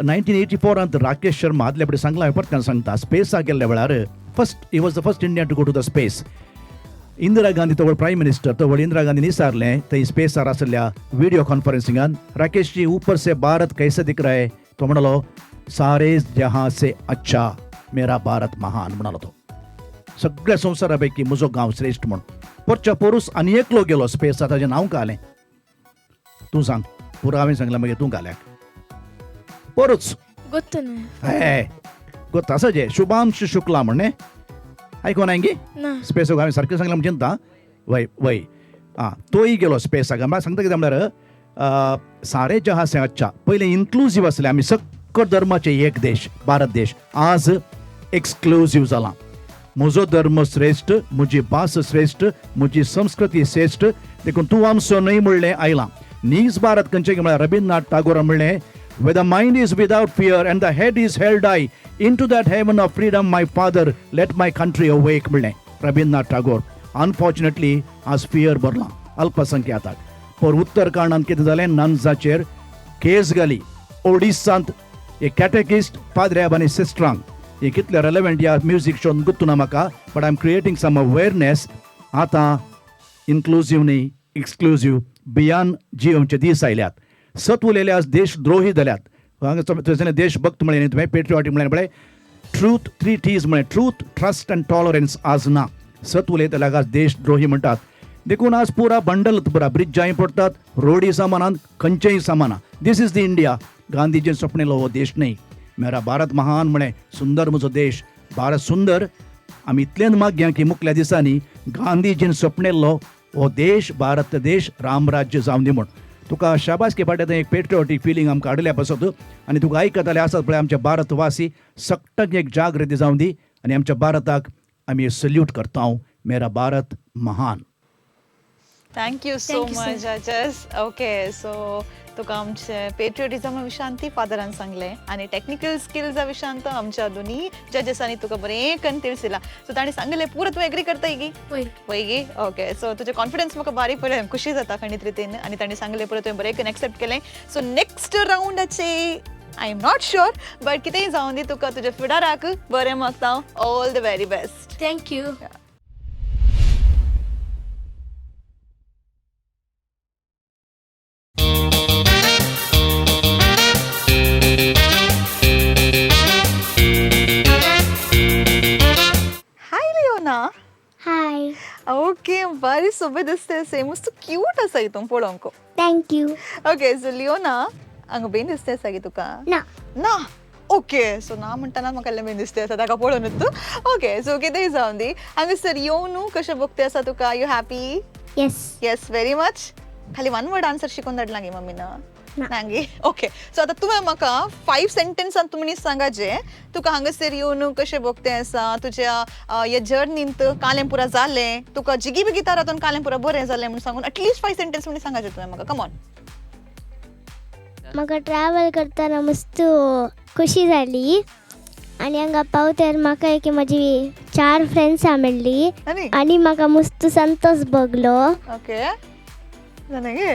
1984 राकेश शर्मा, आदले फुडें सांगलां हांवें, परत्यान सांगता, स्पेसाक गेल्ल्या वेळार first he was the first Indian to go to the space. Indira Gandhi तवळ प्रायम मिनिस्टर, तवळ इंदिरा गांधी विचारलें थंय स्पेसार आसल्या व्हिडिओ कॉन्फरन्सिंगान, राकेश जी ऊपर से भारत कैसे दिख रहा है? तो म्हणालो, सारे जहां से अच्छा मेरा भारत महान म्हणालो तो. सगळ्या संवसारा पैकी म्हजो गांव श्रेश्ठ म्हूण. परच्या पोरूस आनी एकलो गेलो स्पेसार, ताजें नांव घालें, तूं सांग. पुरो हांवें सांगलें, मागीर तूं घाल्याक पोरूच. गोत्तो न्हू. हे गोत आसा जे शुभांश शुक्ला म्हणणे आयकोन हांवें गी ना. स्पेसाक हांवें सारकें सांगलें म्हण चिंता. वय वय, आं, तोय गेलो स्पेसाक. म्हाका सांगता कितें म्हळ्यार सारे जहां से अच्छा पयलें इन्क्लुजीव आसलें, आमी सक्कड धर्माचे एक देश भारत देश, आज एक्सक्लुजीव जाला. म्हजो धर्म श्रेश्ठ, म्हजी भास श्रेश्ठ, म्हजी संस्कृती श्रेश्ठ, देखून तूं आमचो न्हय म्हणलें आयलां. नीज भारत खंयचें म्हळ्यार रवींद्रनाथ टागोरान म्हणलें, Where the mind is without fear and the head is held high, into that heaven of freedom, my father, let my country awake म्हणलें रवींद्रनाथ टागोर. अनफॉर्च्युनेटली आज फियर भरलां अल्पसंख्याताक. पर उत्तरकांडांत कितें जालें, नन्साचेर केस घाली. ओडिसांत एक कॅटेकिस्ट पाद्र्याब आनी सिस्टरांक, हे कितले रेलेवंट ह्या म्युजीक शोन गुत्तू ना म्हाका, but I am creating some awareness. आतां इन्क्लुजीव न्ही, एक्सक्लुजीव बियान जियोवचे दीस आयल्यात. सत उलयले आज देशद्रोही जाल्यात. हांगा देशभक्त म्हळें न्ही तुवें, पेट्रिऑटीक म्हळें पळय, ट्रूथ थ्री टीज म्हळें, ट्रूथ ट्रस्ट अँड टॉलरन्स आज ना. सत उलयतल्याक आज देशद्रोही म्हणटात. देखून आज पुरा बंडल पुरा ब्रिजांय पडटात, रोडी सामानान खंयचेय सामाना. This is the India. गांधीजीन स्वप्नेलो हो देश न्ही. मेरा भारत महान म्हळें, सुंदर म्हजो देश भारत सुंदर. आमी इतलेंच मागया की मुखल्या दिसांनी गांधीजीन स्वप्नेल्लो हो देश भारत देश रामराज्य जावं दी म्हूण. तुका शाबासकी पाट्या, एक पेट्रिऑटीक फिलींग आमकां हाडल्या पासत आनी तुका आयकताले आसात पळय आमच्या भारतवासी सगळ्यांक एक जागृती जावं दी आनी आमच्या भारताक आमी सल्यूट करता. मेरा भारत महान. Thank you so Thank you, much, sir. judges. Okay, so तुका आमचे पेट्रियोटिजमा विशयांत फादरान सांगलें आनी टॅक्निकल स्किल्सा विशयांत आमच्या दोनी जजेसांनी तुका बरें करून तिळसिला. सो ताणें सांगलें पुरो तूं एग्री करताय गी? वय. वय गी? ओके. सो तुजें कॉन्फिडन्स म्हाका बारीक पळय खुशी जाता खंडीत रितीन आनी ताणें सांगलें पुरो तुवें बरें करून एक्सेप्ट केलें. सो नेक्स्ट रावंडाचे I am not sure but कितेंय जावन दी, तुका तुज्या फुडाराक बरें मागता. All the very best. Thank you. Hi Leona. Hi. Okay, बरी सोबीत दिसता से, मस्त क्यूट आसा हितून पळोवंक. Thank you. Okay, so Leona, हांगा बेन दिसता आसा गे तुका? ना. ना? ओके, सो ना म्हणटना म्हाका इल्लें बेन दिसता आसा ताका पळोवनूच तूं. ओके, सो कितेंय जावन दी, हांगासर येवन कशें भोगता आसा तुका? You happy? Yes. Yes, very much. खाली वन वर्ड आन्सर शिकून धाडला गे मम्मीन? ना. गे? ओके, सो आतां तुवें म्हाका 5 सेंटेन्सान तुमी सांगा जे तुका हांगासर येवन कशें भोगतें आसा, तुज्या ह्या जर्नींत कालें पुरा जालें, तुका जिगी बिगी तारातून कालें पुरा बरें जालें म्हूण सांगून एटलिस्ट 5 सेंटेन्स म्हणून सांगाचें तुवें म्हाका. Come on. म्हाका ट्रॅवल करतना मस्त खुशी जाली आनी हांगा पावतर म्हाका एक म्हजी 4 फ्रेंड्सां मेळ्ळी आनी आनी म्हाका मस्त संतोष भोगलो. ओके, जालें गे?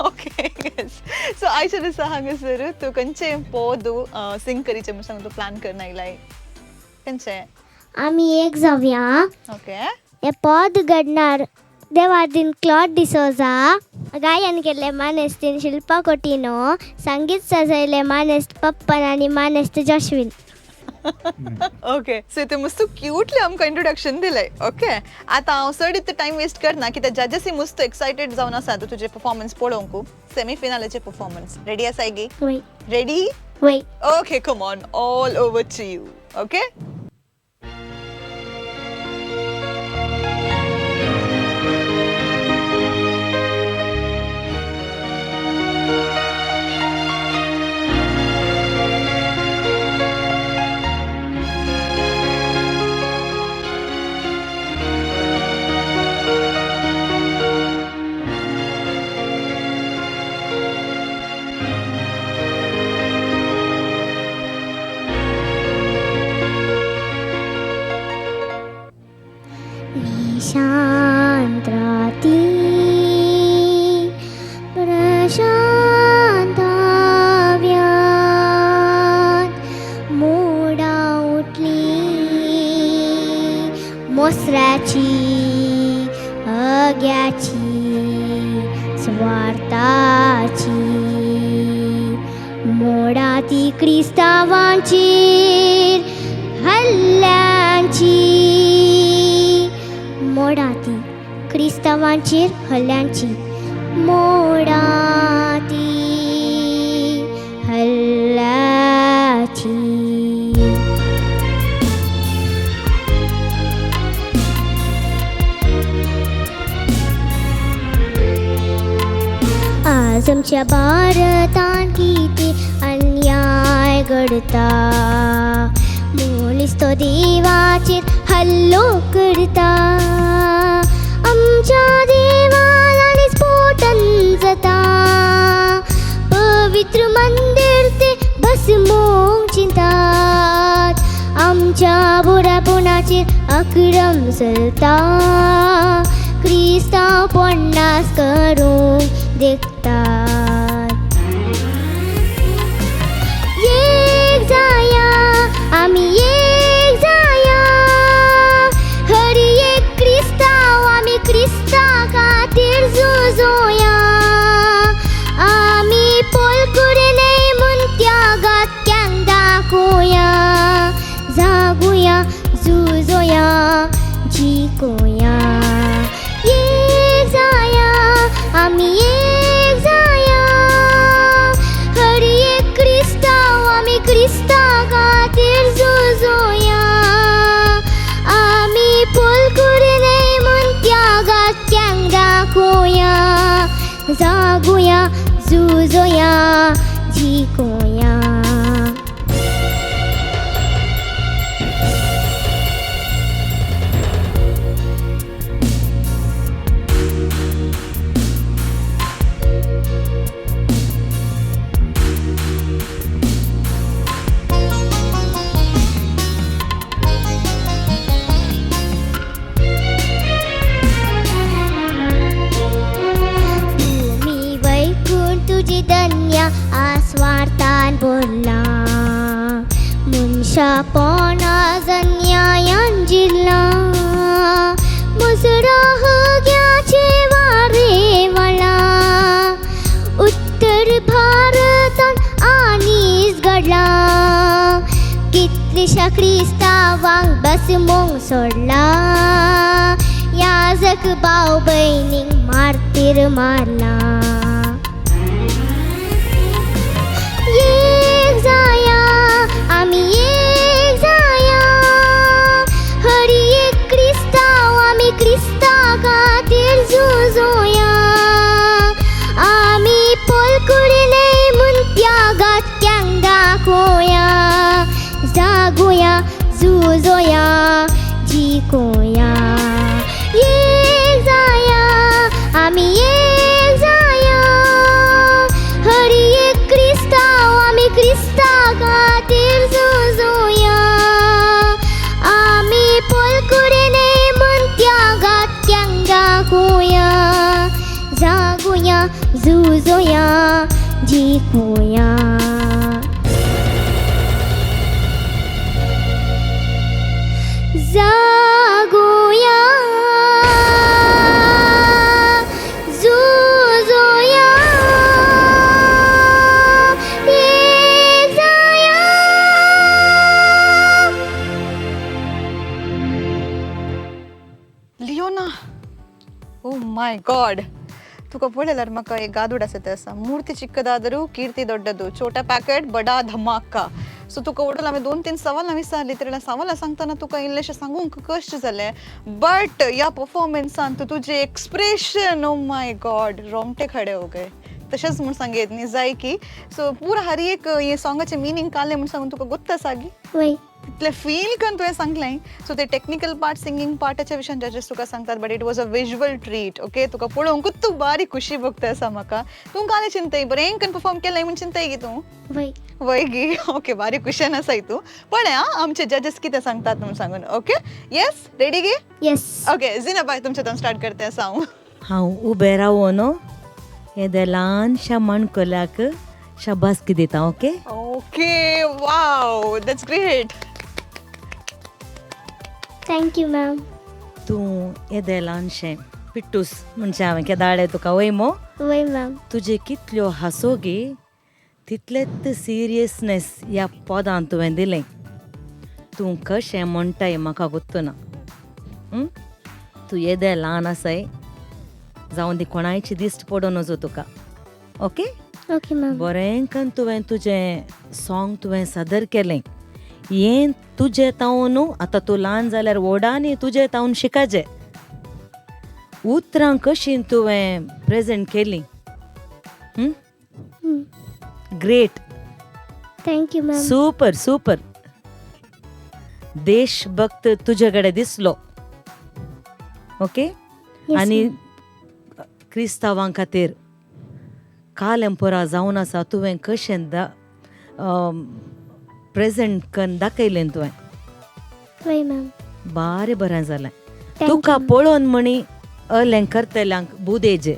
ओके, येस. सो आयच्या दिसा हांगासर तूं खंयचें पोद सिंग करीचें म्हूण सांगून तूं प्लॅन करना येयलाय? खंयचें? आमी एक जावया. ओके. हे पद घडणार देवादीन क्लॉड डिसोजा, गायन केल्ले मानेस्तीन शिल्पा कोटिनो, संगीत सजयले मानेस्त पप्पन आनी मानेस्त जॉशविन. ओके, सो ते मस्त क्यूटली आमकां इंट्रोडक्शन दिलें. ओके, आतां हांव चड इतलें टायम वेस्ट करना कित्याक जजसी मस्त एक्सायटेड जावन आसा आतां तुजें परफॉर्मन्स पळोवंक, सेमी फिनालाचें परफॉर्मन्स. रेडी आसाय गे? वय. रेडी? वय. Okay, come on, all over to you. Okay. Nishant राती प्रशांत काव्यात मोडा उठली मोसऱ्याची अग्याची स्वार्थाची मोडा ती क्रिस्तावांचेर हल्ल्यांची मोडा ती क्रिस्तावांचेर हल्ल्यांची मोडा ती हल्ल्याची. आज आमच्या भारतान कितें अन्याय घडता, मनीस तो देवाचेर हल्लो करता, आमच्या देवालांनी स्फोटन जाता, पवित्र मंदिर ते भस्मोवंक चिंतात, आमच्या बुरापणाचेर अक्रम चलता, क्रिस्तांव पन्नास करूंक देखतात. एक जाया आमी एक जाया, हर एक क्रिस्तांव आमी क्रिस्ता खातीर झुजोया, आमी पोलकुरे न्हय म्हूण त्यागात क्यांक दाखोवया, जागुया झुजोया जिकोया. एक जाया आमी एक जाया, हर एक क्रिस्तांव आमी क्रिस्ता खातीर झुजोया, आमी पोलकुरे न्हय म्हूण त्यागात क्यांक दाखोवया, जागुया झुजोया जिकोया. पिशापण आज अन्यायान जिरलां मुजरा हग्याचे वारे वळां उत्तर भारतान आनीस घडलां कितलीशा क्रिस्तांवांक बसमोंग सोडला याजक भाव भयणींक मारतीर मारला. एक जाया आमी एक जाया हरी एक क्रिस्तांव आमी क्रिस्ता खातीर झुजोया आमी पोलकुरले म्हूण त्यागात क्यांग दाखोया जागोया झुजोया जिकोया. एक जाया आमी एक जाया हरी एक क्रिस्तांव आमी क्रिस्ता खातीर झुजोया आमी पोलकुरले म्हूण त्यागात क्यांग दाखोया जागोया झुजोया जिकोया. जागोया झुजोया एक जाया. लियोना, ओ my god, तुका पळयल्यार म्हाका एक गादूड आसा ते आसा मूर्ती चिक्कदादरू कीर्ती दोड्डदू छोटा पॅकेट बडा धमाका. सो तुका उडल हांवें 2-3 सवालां विचारली तरी सवालां सांगतना तुका इल्लेशें सांगूंक कश्ट जालें बट ह्या परफॉर्मन्सान तुजें एक्सप्रेशन ओ my God रोमटे खडे हो गए तशेंच म्हूण सांगेत न्ही जाय की. सो पुरा हर एक हे सॉंगाचें मिनींग काडलें म्हूण सांगून तुका गोत्त आसा गी वय तितलें फील करून तुवें सांगलें. सो ते टेक्निकल पार्ट सिंगींग पार्टाच्या विशयान जजेस तुका सांगतात but it was a visual treat. Okay तुका पळोवंकूच तूं बारीक खुशी भोगता आसा म्हाका. तूं कालें चिंतय बरें करून परफॉर्म केलें म्हूण चिंतय गी तूं वय वय गी. ओके बारीक खुशेन आसाय तूं पळय आं आमचे जजेस कितें सांगतात म्हूण सांगून. ओके येस रेडी गी? येस. ओके जिनाबाय तुमच्या थंय स्टार्ट करते आसा हांव. हांव उबें रावून येदे ल्हानशा माणकुल्याक शाबासकी दिता. Okay okay wow that's great. Thank you ma'am. तूं येदें ल्हानशें पिट्टूस म्हणजे हांवें केदाळे तुका वय मो वय मॅम. तुजे कितल्यो हांसो गी तितलेच सिरियसनेस ह्या पदान तुवें दिलें. तूं कशें म्हणटाय म्हाका गोत्तुना. तूं येदें ल्हान आसाय जावं दी कोणायची दिश्ट पडूं नजो तुका. Okay okay ma'am. बरें कन तुवें तुजें सॉंग तुवें सादर केलें हें तुजें तावन आतां तूं ल्हान जाल्यार व्हडांनी तुजें तावन शिकाचें. उतरां कशीं तुवें प्रेजेंट केलीं. Great. Thank you ma'am. Super super. देशभक्त तुजे कडेन दिसलो. ओके आनी क्रिस्तांवां खातीर कालेंपोरा जावन आसा तुवें कशें प्रेजेंट कन्न दाखयलें तुवें. वय मॅम. बारें बरें जालें तुका पळोवन म्हणी अलें करतल्यांक बुदेजे.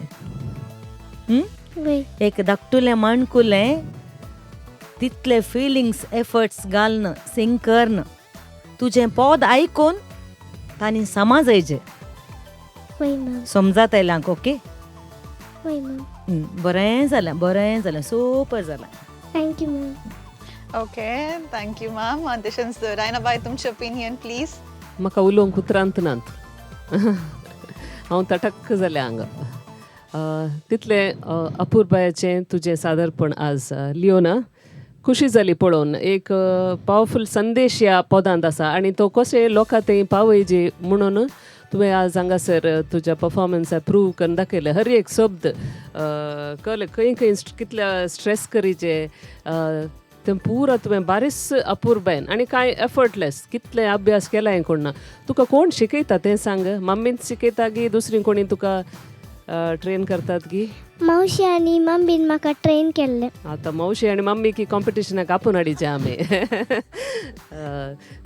एक धाकटुलें माणकुलें तितले फिलिंग्स एफर्ट्स घालून सिंग करन तुजें पद आयकून तांणी समाजायचें समजातल्यांक. ओके बरें जालें बरें जालें सुपर जालें. Thank you ma'am. Okay thank you ma'am. तशेंच रायनाबाय तुमचें ओपिनियन प्लीज. म्हाका उलोवंक उतरांत नात हांव तटक्क जालें हांगा. तितलें अपुरबायेचें तुजें सादरपण आज लियोना खुशी जाली पळोवन. एक पावरफूल संदेश ह्या पदांत आसा आनी तो कशें लोकां थंय पावयजे म्हणून तुवें आज हांगासर तुज्या परफॉर्मन्सा प्रूव करून दाखयलें. हर एक शब्द कळ्ळें खंय खंय कितल्या स्ट्रेस करीचे तें पुरा तुवें बारीस अपुरबायेन आनी कांय एफर्टलेस कितलें अभ्यास केला हें कोण ना. तुका कोण शिकयता तें सांग. मम्मीच शिकयता गी दुसरी कोणी तुका ट्रेन करतात गी? मावशी आनी मम्मीन म्हाका ट्रेन केल्लें. आतां मावशी आनी मम्मी की कॉम्पिटिशनाक आपोवन हाडीचें आमी.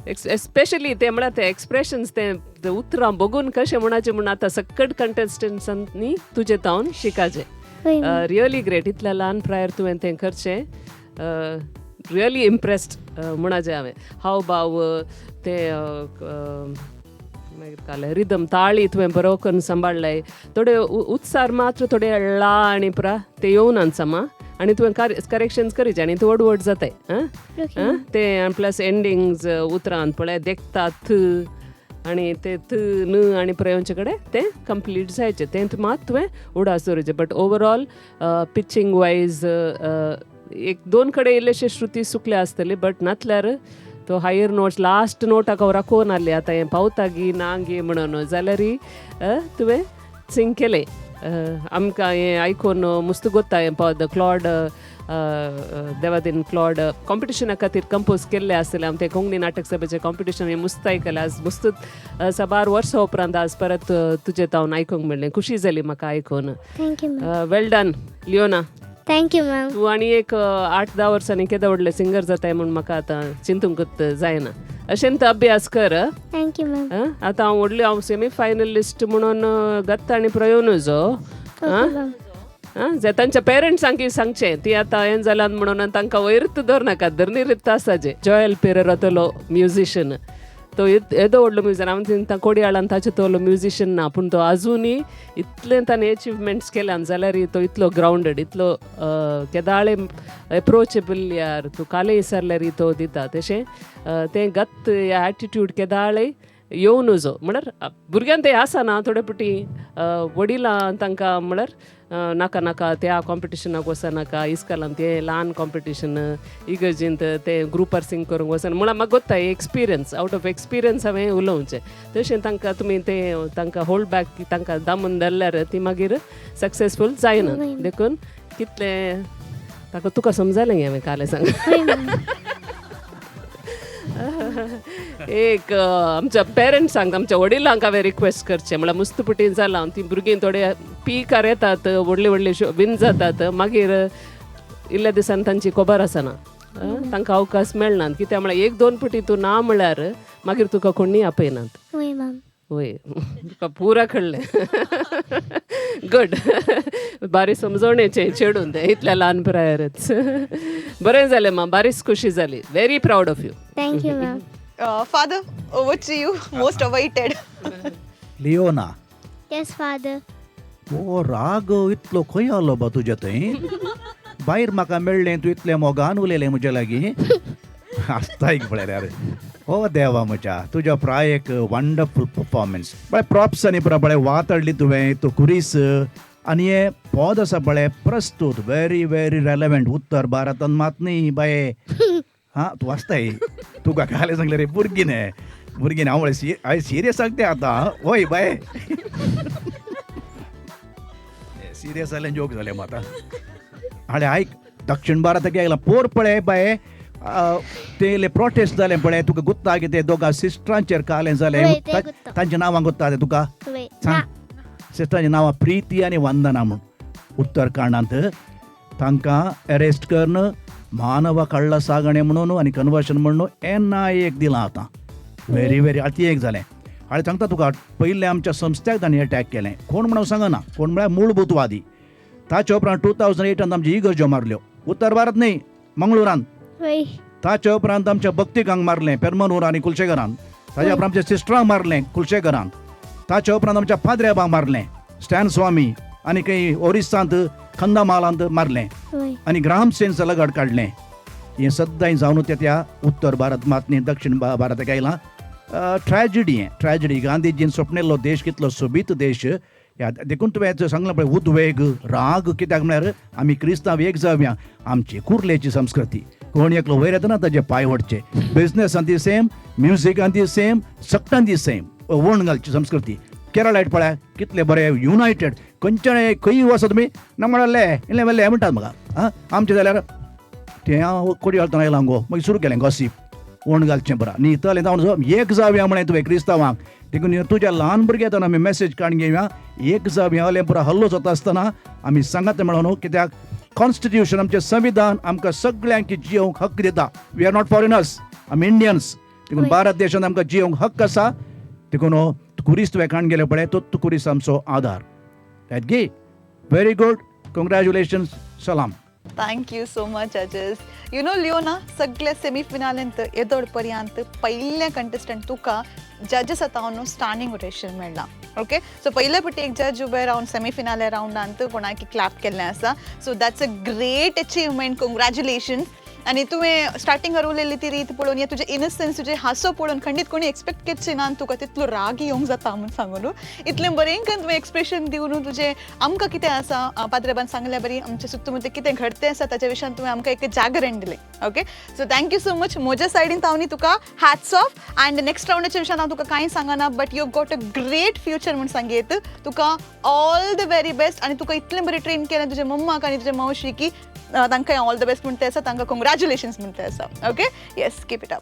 एस्पेशली तें म्हळ्यार ते एक्सप्रेशन्स ते उतरां बघून कशें म्हणाचें म्हूण आतां सकट कंटेस्टंट्सांनी तुजें तावन शिकाचें. Really great. इतल्या ल्हान प्रायर तुवें तें करचें. Really impressed म्हणाचें हांवें. हाव भाव ते मागीर काल रिदम ताळी तुवें बरो करून सांबाळ्ळाय. थोडे उत्सार मात्र थोडे ला आनी पुरा ते येवनात समा आनी तुवें करेक्शन्स करीचे आनी तूं व्हड व्हड जाताय. आं, ते प्लस एंडिंग्स उतरान पळय देखता थ आनी ते थ न आनी प्रयोंचे कडेन तें कंप्लीट जायचें तें मात तुवें उडास दवरचें. बट ओवरऑल पिचिंग वायज एक दोन कडेन इल्लेशे श्रुती सुकल्या आसतली, बट नातल्यार तो हायर नोट्स लास्ट नोटाक हांव राखोवन आहले आतां हें पावता गी ना गी म्हणून जाल्यार तुवें सिंग केलें. आमकां हें आयकून मुस्त गोत्ता हें पद क्लॉड देवादीन क्लॉड कॉम्पिटिशना खातीर कंपोज केल्लें आसतलें. आम तें कोंकणी नाटक सभेचें कॉम्पिटिशन हें मुस्त आयकलें आज मुस्त साबार वर्सां उपरांत आज परत तुजें तावन आयकूंक मेळ्ळें, खुशी जाली म्हाका आयकून. Thank you ma'am. Well done Leona. Thank you ma'am. तूं आनी एक 8-10 वर्सांनी केदो व्हडलें सिंगर जाताय म्हूण म्हाका आतां चिंतूंकच जायना. अशें तर अभ्यास कर. Thank you ma'am. आतां हांव व्हडली हांव सेमी फायनलिस्ट म्हणून गत्त आनी प्रयोनू जो. आं, तांच्या पेरंट्सांक सांगचें ती आतां हें जालां म्हणून तांकां वयरत दवरनाका, धरणीर आसाचें. जॉयल पेरेरा तलो म्युजिशन, तो येदो व्हडलो म्युजिशन, आमी चिंता कोडयाळान ताचो तोलो म्युजिशन ना, पूण तो आजुनूय इतलें ताणें एचिवमेंट्स केल्यान जाल्यार तो इतलो ग्रावंडेड, इतलो केदाळे एप्रोचेबल यार, तूं कालें विसरल्यार तो दिता तशें तें गत्त एटिट्यूड केदाळे येवं नजो. म्हळ्यार भुरग्यान तें आसा ना थोडे पटी वडिलां तांकां म्हळ्यार नाका नाका त्या कॉम्पिटिशनाक वचनाका, इस्कॉलान तें ल्हान कॉम्पिटिशन इगर्जींत तें ग्रुपार सिंग करूंक वचना म्हळ्यार म्हाका गोत्ता एक्सपिरियन्स, आवट ऑफ एक्सपिरियन्स हांवें उलोवचें. तशें तांकां तुमी तें तांकां होल्ड बॅक तांकां दामून धरल्यार ती मागीर सक्सेसफूल जायना. देखून कितलें ताका तुका समजालें गे हांवें कालें सांग. एक आमच्या पेरंट्सांक आमच्या वडिलांक हांवें रिक्वेस्ट करचें म्हळ्यार मुस्तपुटीन जालां ती भुरगीं थोडे पीकार येतात, व्हडले व्हडले विन जातात, मागीर इल्ल्या दिसान तांची खबर आसना, तांकां अवकाश मेळनात. कित्याक म्हळ्यार एक दोन पटी तूं ना म्हळ्यार मागीर तुका कोणूय आपयनात. वय तुका पुरा कळ्ळें. गुड, बारीक समजवणेचें चेडून तें इतल्या ल्हान पिरायेरच. बरें जालें मा, बारीच खुशी जाली. Very proud of you. Thank you ma'am. Father, over to you. Most awaited. Leona. Yes father. हो राग इतलो खंय आलो बा तुज्या थंय? भायर म्हाका मेळ्ळें, तूं इतलें मोगान उलयलें म्हज्या लागीं. आसता एक पळयल्यार हो देवा म्हज्या, तुज्या प्राय एक वंडरफूल परफॉर्मन्स. पळय प्रॉप्स आनी पुरा पळय वात हाडली तुवें, तो कुरीस आनी हें पद आसा पळय प्रस्तूत, व्हेरी व्हेरी रेलेवंट. उत्तर भारतान मात न्ही बाये. हां तूं वाचताय, तुका कालें सांगलें रे भुरगीं न्ही भुरगीं हांव हांवें सिरियस सांगते आतां. वय बाये सिरियस जालें, जोक जालें आतां. आनी आयक, दक्षिण भारताक आयला पोर पळय बाये, ते प्रोटेस्ट जालें पळय तुका गुत्ता कितें दोगा सिस्टरांचेर कालें जालें, तांच्या नांवां गुत्ता तें तुका सांग. सिस्टरांची नांवां प्रिती आनी वंदना म्हूण. उत्तरकांडांत तांकां अरेस्ट करून मानव काडला सागणें म्हणून आनी कन्वर्शन म्हणून एन I एक दिलां आतां. व्हेरी व्हेरी आतां एक जालें. आनी सांगता तुका, पयलें आमच्या संस्थ्याक तांणी अटॅक केलें, कोण म्हणून सांगना, कोण म्हळ्यार मूळभूतवादी. ताचे उपरांत 2008 आमची इगर्ज्यो मारल्यो, उत्तर भारत न्ही मंगळुरान. ताचे उपरांत आमच्या भक्तिकांक मारलें पेरमनूर आनी कुलशेगरान. ताच्या उपरांत आमच्या सिस्टरांक मारलें कुलशेगरान. ताचे उपरांत आमच्या पाद्र्याबांक मारलें स्टॅन स्वामी आनी खंय ओरिसांत कंदामालांत मारलें आनी ग्राम सेन्स लगड काडलें. हें सद्दां जावन ते त्या उत्तर भारत मात न्ही दक्षिण भारताक आयलां. ट्रॅजिडी, हें ट्रॅजिडी. गांधीजीन स्वप्नेल्लो देश कितलो सोबीत देश. ह्या देखून तुवें सांगलां पळय उद्वेग राग कित्याक म्हळ्यार आमी क्रिस्तांव एक जावया, आमची कुर्लेची संस्कृती. कोण एकलो वयर येतना ताजे पांय ओडचे. बिजनेसान ती सेम, म्युजिकान ती सेम, सगटान ती सेम वण घालची संस्कृती. केरळायट पळय कितले बरे युनायटेड, खंयच्या खंय वचत तुमी ना म्हळ्यार इल्लें वेल्ले म्हणटात म्हाका. आं आमचें जाल्यार तें हांव कोडी घालतना आयलां गो, मागीर सुरू केलें गॉसीप वण घालचें बरा न्ही इतलें जावन एक जावया म्हळें तुवें क्रिस्तांवांक. देखून तुज्या ल्हान भुरग्यान आमी मॅसेज काडून घेवया, एक जावया आलें पुरा हल्लो जाता आसतना आमी सांगात मेळोन. कित्याक कॉन्स्टिट्युशन आमचें संविधान आमकां सगळ्यांक जियोवंक हक्क दिता. We are not foreigners, आमी इंडियन्स. देखून भारत देशांत आमकां जियोवंक हक्क आसा. देखून कुरीस तुवें काडून गेलें पळय, तो कुरीस आमचो आदार. गे व्हेरी गुड, कंग्रेच्युलेशन्स, सलाम. Thank you so much judges. You know Leona, सगळे सेमीफिनालेंत येदोड पर्यंत पयल्या कंटेस्टंट तुका जजेस आतां स्टार्निंग ओटेशन मेळ्ळा. ओके, सो पयले पटी एक जज उबे रावन सेमीफिनाले रावंडांत कोणाक क्लॅप केल्लें आसा. So that's a great achievement, congratulations. आनी तुवें स्टार्टिंग उलयल्ली ती रीत पळोवन या तुजें इनोसन्स, तुजें हांसो पळोवन खंडीत कोणी एक्सपेक्ट करचें ना तुका तितलो राग येवंक जाता म्हूण सांगून इतलें बरें करून तुवें एक्सप्रेशन दिवन तुजें आमकां कितें आसा पाद्रेबान सांगल्या बरी आमच्या सुत्तुमतें कितें घडतें आसा ताच्या विशयान तुवें आमकां एक जागरण दिलें. Okay, so thank you so much. म्हज्या सायडीन हांव तुका हॅट्स ऑफ. अँड नेक्स्ट रावंडाच्या विशयान हांव तुका कांय सांगना, but you got a great future म्हूण सांगयत. तुका ऑल the very best. आनी तुका इतलें बरें ट्रेन केलें तुज्या मम्माक आनी तुज्या मावशी की तांकां ऑल the best म्हणटा आसा, तांकां कंग्रेच्युलेशन्स म्हणटा आसा. Okay, yes, keep it up.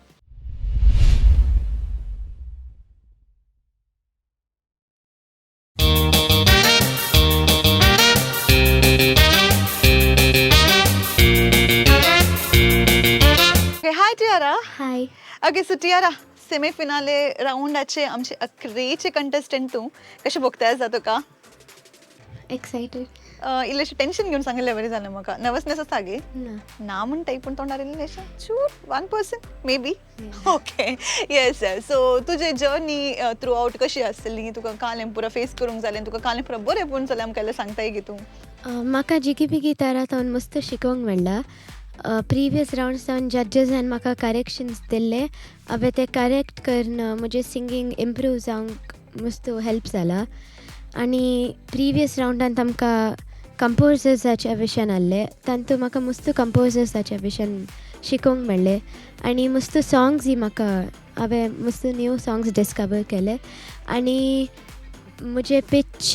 Okay, hi Tiara. Hi. Okay, so Tiara, semi finale रावंडाचे आमचे अकरेचे कंटेस्टंट तूं, कशें भोगता आसा तुका? एक्सायटेड. इल्लेशें टेन्शन घेवन सांगिल्लें बरें जालें म्हाका. नर्वसनेस आसा गे? ना. ना म्हणटाय पूण तोंडार इल्लेशें चूर 1% may be. Okay, yes. So तुजें जर्नी थ्रू आवट कशी आसतली? तुका काल पुरा फेस करूंक जालें, तुका काल पुरा बरें पूण जालें आमकां जाल्यार सांगताय गे तूं? म्हाका जिगी बिगी तारा तावन मस्त शिकोवंक मेळ्ळा. प्रिवियस रावंड्स सावन जजेसान म्हाका करेक्शन्स दिल्ले, हांवें ते करेक्ट करून म्हजें सिंगींग इम्प्रूव जावंक मस्त हेल्प जाला. आनी प्रिवियस रावंडांत आमकां कंपोजर्साच्या विशयान आहले, तातूंत म्हाका मस्त कंपोजर्साच्या विशयान शिकोवंक मेळ्ळें आनी मस्त सॉंग्सूय म्हाका हांवें मस्त न्यू सॉंग्स डिस्कवर केले आनी म्हजें पिच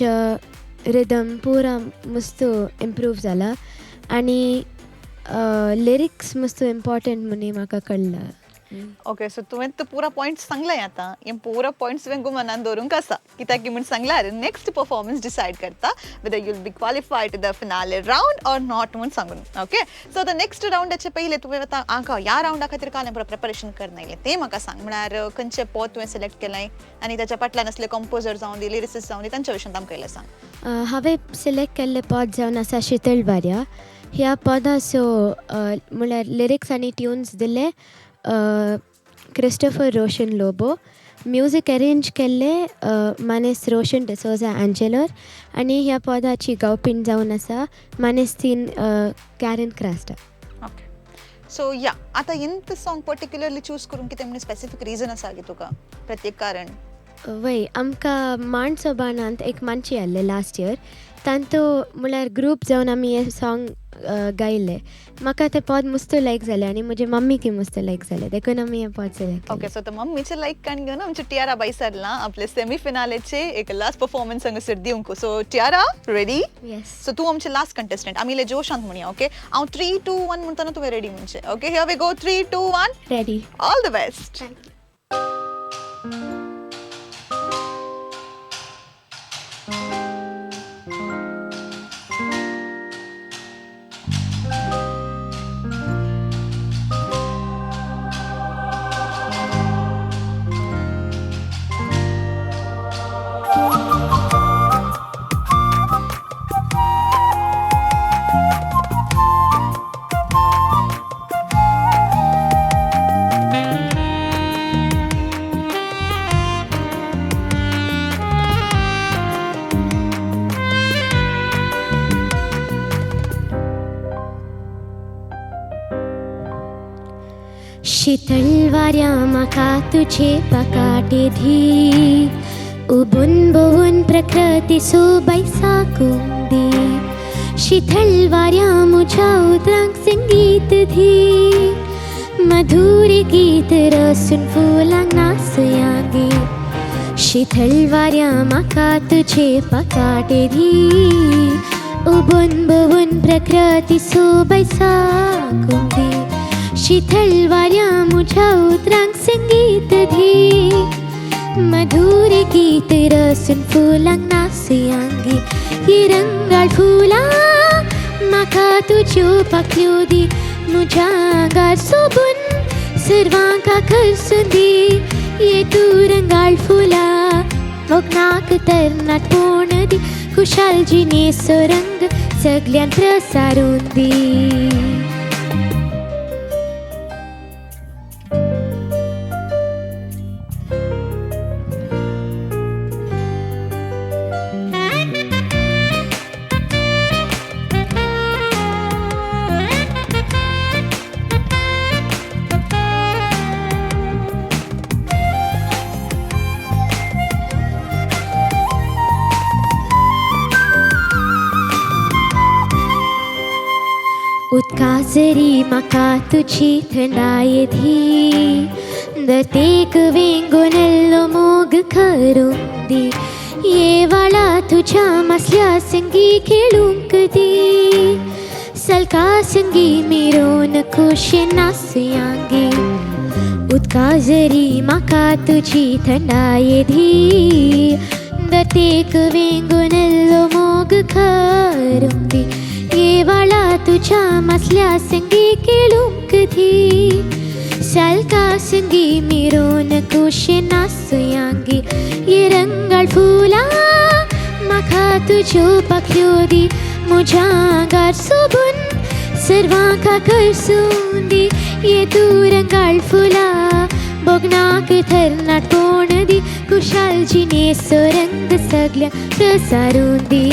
रिदम पुरा मस्त इम्प्रूव जाला आनी लिरिक्स मस्त इम्पॉर्टंट म्हणून म्हाका कळ्ळां. ओके, सो तुवें तर पुरा पॉयंट्स सांगले आतां, हे पुरा पॉयंट्स तुवें गुमनान दवरूंक आसा कित्याक की म्हूण सांगल्यार नेक्स्ट परफॉर्मन्स डिसायड करता whether you'll be qualified to the finale round or not म्हूण सांगून. ओके, सो आतां नेक्स्ट रावंडाचे पयलें तुवें आतां आंका ह्या रावंडा खातीर काल पुरा प्रिपरेशन करना येयलें तें म्हाका सांग. म्हळ्यार खंयचें पद तुवें सिलेक्ट केलें आनी ताच्या फाटल्यान आसले कंपोजर जावं दी, लिरिसिस्ट जावं दी, तांच्या विशयान आमकां इल्लें सांग. हांवें सिलेक्ट केल्लें पद जावन आसा शितळ बार्या. ह्या पदाचो म्हळ्यार लिरिक्स आनी ट्युन्स दिल्ले क्रिस्टोफर रोशन लोबो, म्युजीक अरेंज केल्ले मानेस रोशन डिसोजा आंजेलोर आनी ह्या पदाची गावपीण जावन आसा मानेस्तीन कॅरन क्रास्टा. ओके, सो या आतां हेंत सॉंग पर्टिक्युलरली चूज करूंक कितें म्हणजे स्पेसिफीक रिजन आसा की तुका प्रत्येक कारण? वय, आमकां मांड सोबानांत एक मानची आहले लास्ट इयर, तांतू म्हळ्यार ग्रूप जावन आमी हें सॉंग गायिल्लें. म्हाका तें पद मस्त लायक जालें आनी म्हजे मम्मीकूय मस्त लायक जालें, देखून आमी हें पद सिलेक्ट. ओके, सो मम्मीचे लायक काण घेवन आमचे टियारा बाय सरलां आपले सेमी फिनालेचे एक लास्ट परफॉर्मन्स हांगासर दिवंक. So Tiara, ready? Yes. So तूं आमचे लास्ट कंटेस्टंट, आमी इल्ले जोशांत म्हणया. ओके, हांव 3 2 1 म्हणटना तुवें रेडी म्हणचें. Okay, here we go. 3 2 1. Ready. All the best. Thank you. शीतल वाऱ्या म्हाका तुजे पकाटे धी, उबून बोवून प्रकृती सोबाय साकूंक दी. शीतल वाऱ्या म्हज्या उतरांक संगीत धी, मधुर गीत रसून फुलांक नाचया गे. शीतल वाऱ्या म्हाका तुजे पकाटे धी, उबून बोवून प्रकृती सोबाय साकूंक दी. शीतल वाऱ्या म्हज्या उतरांक संगीत धी, मधुर गीत रसून फुलांक नाचयांगी. ही रंगाळ फुलां म्हाका तुज्यो पाकल्यो दी, म्हज्या आंगार सोबून सर्वांक आकर्सून दी. ये तूं रंगाळ फुलां मोगनाक तरणाटपण दी, खुशाल जिणेचो रंग सगळ्यान प्रसारून दी. उदका जरी म्हाका तुजी थंडाय दी, दर्तेक वेंगोन येल्लो मोग करूंक दी, ये वाळा तुज्या मासल्या संगी खेळूंक दी, सलका संगी मिरोन खोशेन नासयांगी. उदका जरी म्हाका तुजी थंडाय दी, दर्तेक वेंगोन येल्लो मोग करूंक दी, ये वाळा तुज्या मासल्या संगी खेळूंक दी, सालका संगी मिरोन खोशेन नासयांगी. ये रंगाळ फुलां म्हाका तुज्यो पाखयो दी, म्हज्या आंगार सोबून सर्वांक आकर्सून दी, ये तूं रंगाळ फुलां भोगनाक थरनाटपण दी, खुशाल जिणेचो रंग सगळ्यांक प्रसारून दी.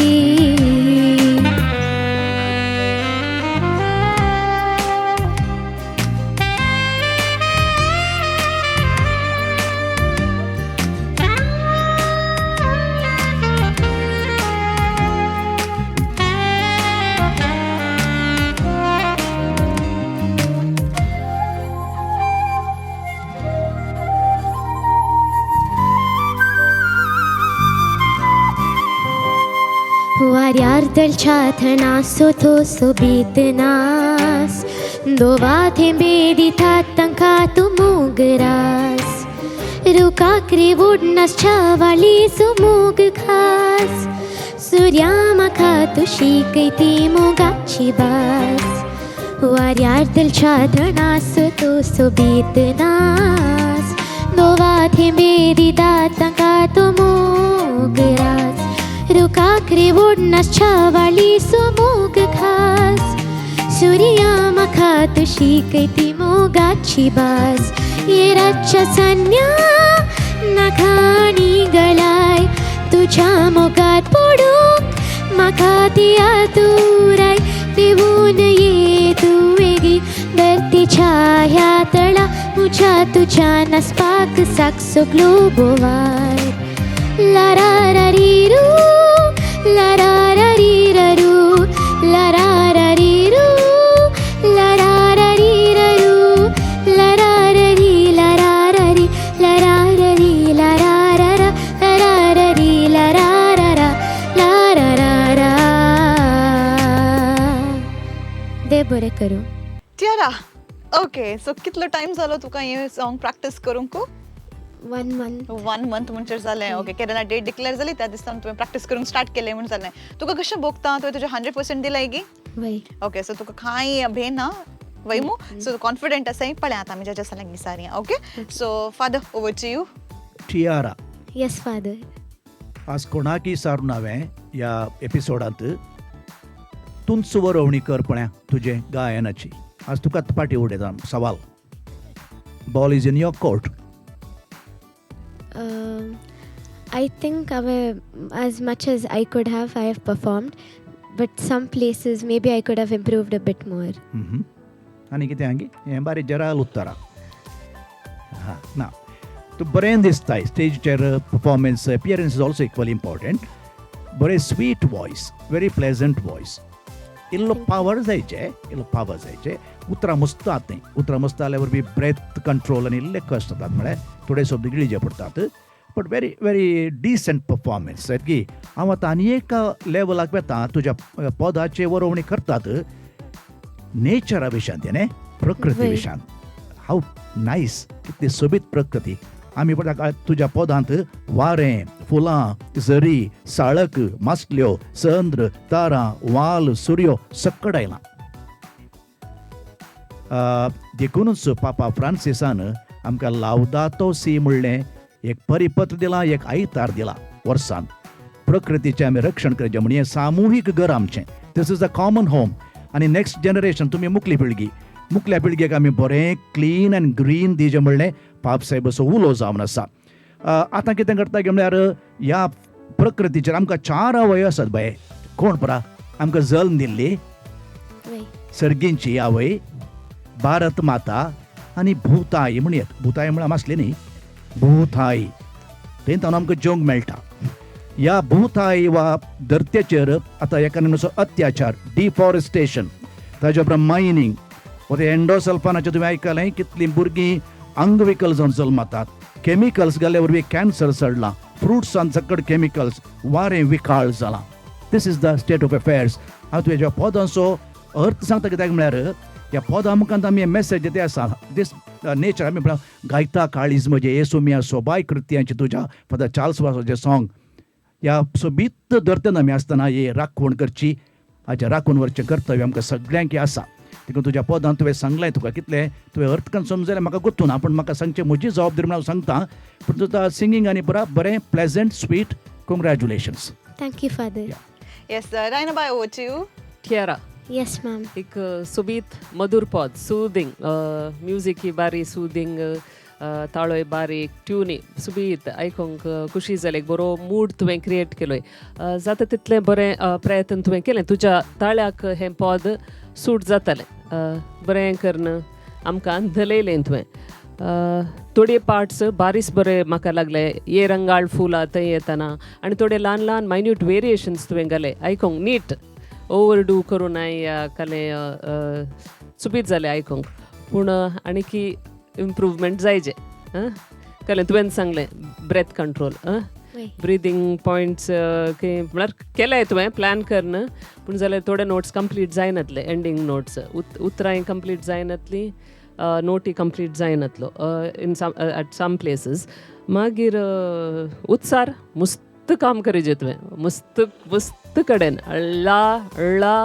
वाऱ्यार दलच्या थणासो तो सोबीत नास, दोवा थेंबे दितात तांकां तूं मोगरास, रुखाकरे वोडनासच्या वालीचो मोग खास, सुर्या म्हाका तूं शिकयती मोगाची भास. वाऱ्यार दलच्या थणासो तो सोबीत नास, दोवा थेंबे दितात तांकां तूं मोगरास, रुखाकरे वोडनासच्या वालीचो मोग खास, सुर्या म्हाका तूं शिकयती मोगाची भास. ये रातच्या चान्न्या नाखाणी गळाय, तुज्या मोगात पडूंक म्हाका ती आतुराय, देवून ये तूं वेगीं धरतीच्या ह्या तळा, म्हज्या तुज्या नाचपाक साक सगलो बोवाळ. ला रा रा री रू, ला रा रा री रा रू, ला रा रा री रू, ला रा रा री रा रू, ला रा रा री ला रा रा री ला रा रा री ला रा रा रा ला रा रा री ला रा रा रा ला रा रा रा. देव बरें करूं. टियारा, ओके, सो कितलो टायम जालो तुका हें सॉंग प्रॅक्टीस करूंक? 1 मंथ. 1 मंथ म्हणचेर जालें. ओके, केरला डेट डिक्लेअर जाली त्या दिसान तुवें प्रॅक्टीस करूंक स्टार्ट केलें म्हूण जालें. तुका कशें भोगता? तुवें तुजें 100% दिलाय गी? वय. ओके, सो तुका कांय भंय ना वय मू? सो कॉन्फिडंट आसाय? पळय आतां आमी जजासां लागीं सारया. Okay, so father, over to you. Tiara. Yes father. आज कोणाकी सारून हांवें ह्या एपिसोडांत तुंच वरोवणी कर पळया तुजें गायनाची. आज तुका पाटी उडयता सवाल. Ball is in your court. I think as much as I could have, I have performed, but some places maybe I could have improved a bit more. आनी कितें आगी हें बारीक जराल उत्तरा. हां ना तूं बरें दिसताय स्टेजीचेर. Performance, appearance is also equally important. बरें sweet voice, very pleasant voice. इल्लो पावर जायचे, इल्लो पावर जायचे. उतरां मस्त आत न्ही, उतरां मस्त जाल्यार वरवीं ब्रेथ कंट्रोल आनी इल्ले कश्ट जातात, म्हळ्यार थोडे शब्द गिळचे पडटात. But very very decent performance. की हांव आतां आनी एका लेवलाक वता तुज्या पदाचे वरोवणी करतात नेचरा विशयांत, न्ही, प्रकृती विशयांत. हाव नायस, कितली सोबीत प्रकृती. आमी पळयता तुज्या पदांत वारें, फुलां, झरी, साळक, मासल्यो, चंद्र, तारां, वाल, सुर्यो सक्कड आयलां. देखुनूच पापा फ्रांसिसान आमकां लावदातो सी म्हणलें एक परिपत्र दिलां, एक आयतार दिला वर्सान. प्रकृतीचें आमी रक्षण करचें म्हण. हें सामुहीक घर आमचें, This is a common home. आनी नेक्स्ट जनरेशन तुमी मुखली पिळगी, मुखल्या पिळगेक आमी बरें क्लीन आनी ग्रीन दिजें म्हणलें पाप साहेबाचो उलो जावन आसा. आतां कितें करता की म्हळ्यार ह्या प्रकृतीचेर आमकां चार आवय आसात बाये. कोण परा आमकां जल्म दिल्ली सर्गींची आवय, भारत माता आनी भूताई म्हणयत. भूताई म्हळ्यार आसली न्ही, भूताई थंय ताणून आमकां जेवंक मेळटा. ह्या भूताई वा धरतेचेर आतां एका निमणो अत्याचार, डिफॉरेस्टेशन, ताज्या उपरांत मायनींग, वा ते एन्डोसल्फानाचें तुवें आयकलें कितलीं भुरगीं अंगविकल जावन जल्मतात, केमिकल्स घाल्ल्या वरवीं कॅन्सर चडलां, फ्रुट्सान सकट केमिकल्स, वारें विकाळ जालां. This is the state of affairs. हांव तुज्या पदांचो अर्थ सांगता कित्याक म्हळ्यार ह्या पदां मुखांत आमी मॅसेज ते आसा दीस नेचर. आमी म्हळ्यार गायता काळीज म्हजें येसू मिया सोबाय कृत्यांची तुज्या, फादर चार्ल्स वासाचें सॉंग. ह्या सोबीत धरतेन आमी आसतना ही राखवण करची, हाचें राखून व्हरचें कर्तव्य आमकां सगळ्यांक आसा. देखून तुज्या पदान तुवें सांगलें तुका कितलें तुवें अर्थ करून समजलें म्हाका गोत्तू ना, पूण म्हाका सांगचें म्हजी जबाबदारी म्हणून हांव सांगता. पूण तुका सिंगींग आनी बरें pleasant sweet. Congratulations. Thank you father. Yes Rainabai, over to you. Tiara. Yes ma'am. एक सोबीत मधुर पद, सुदींग म्युजीक ही बारी सुदींग, ताळोय बारीक, ट्युनी सोबीत, आयकूंक खुशी जाली. एक बरो मूड तुवें क्रिएट केलोय. जाता तितलें बरें प्रयत्न तुवें केलें. तुज्या ताळ्याक हें पद सूट जातालें. बरें करून आमकां धलयलें तुवें. थोडे पार्ट्स बारीस बरे म्हाका लागले, ये रंगाळ फुलां थंय येतना, आनी थोडे ल्हान ल्हान मायन्यूट वेरिएशन्स तुवें घाले आयकूंक नीट, ओवरडू करूं नाय कालें सोबीत जालें आयकूंक. पूण आणकी इम्प्रूवमेंट जायजे. कालें तुवें सांगलें ब्रेथ कंट्रोल, ब्रिदींग पॉयंट्स म्हळ्यार केलें तुवें प्लॅन करून, पूण जाल्यार थोडे नोट्स कंप्लीट जायनातले, एंडींग नोट्स उतरांय कंप्लीट जायनातली, नोटी कंप्लीट जायनातलो in some at some places. मागीर उत्सार मस्त काम करीजे तुवें, मस्त मस्त कडेन अळ्ळा अळ्ळा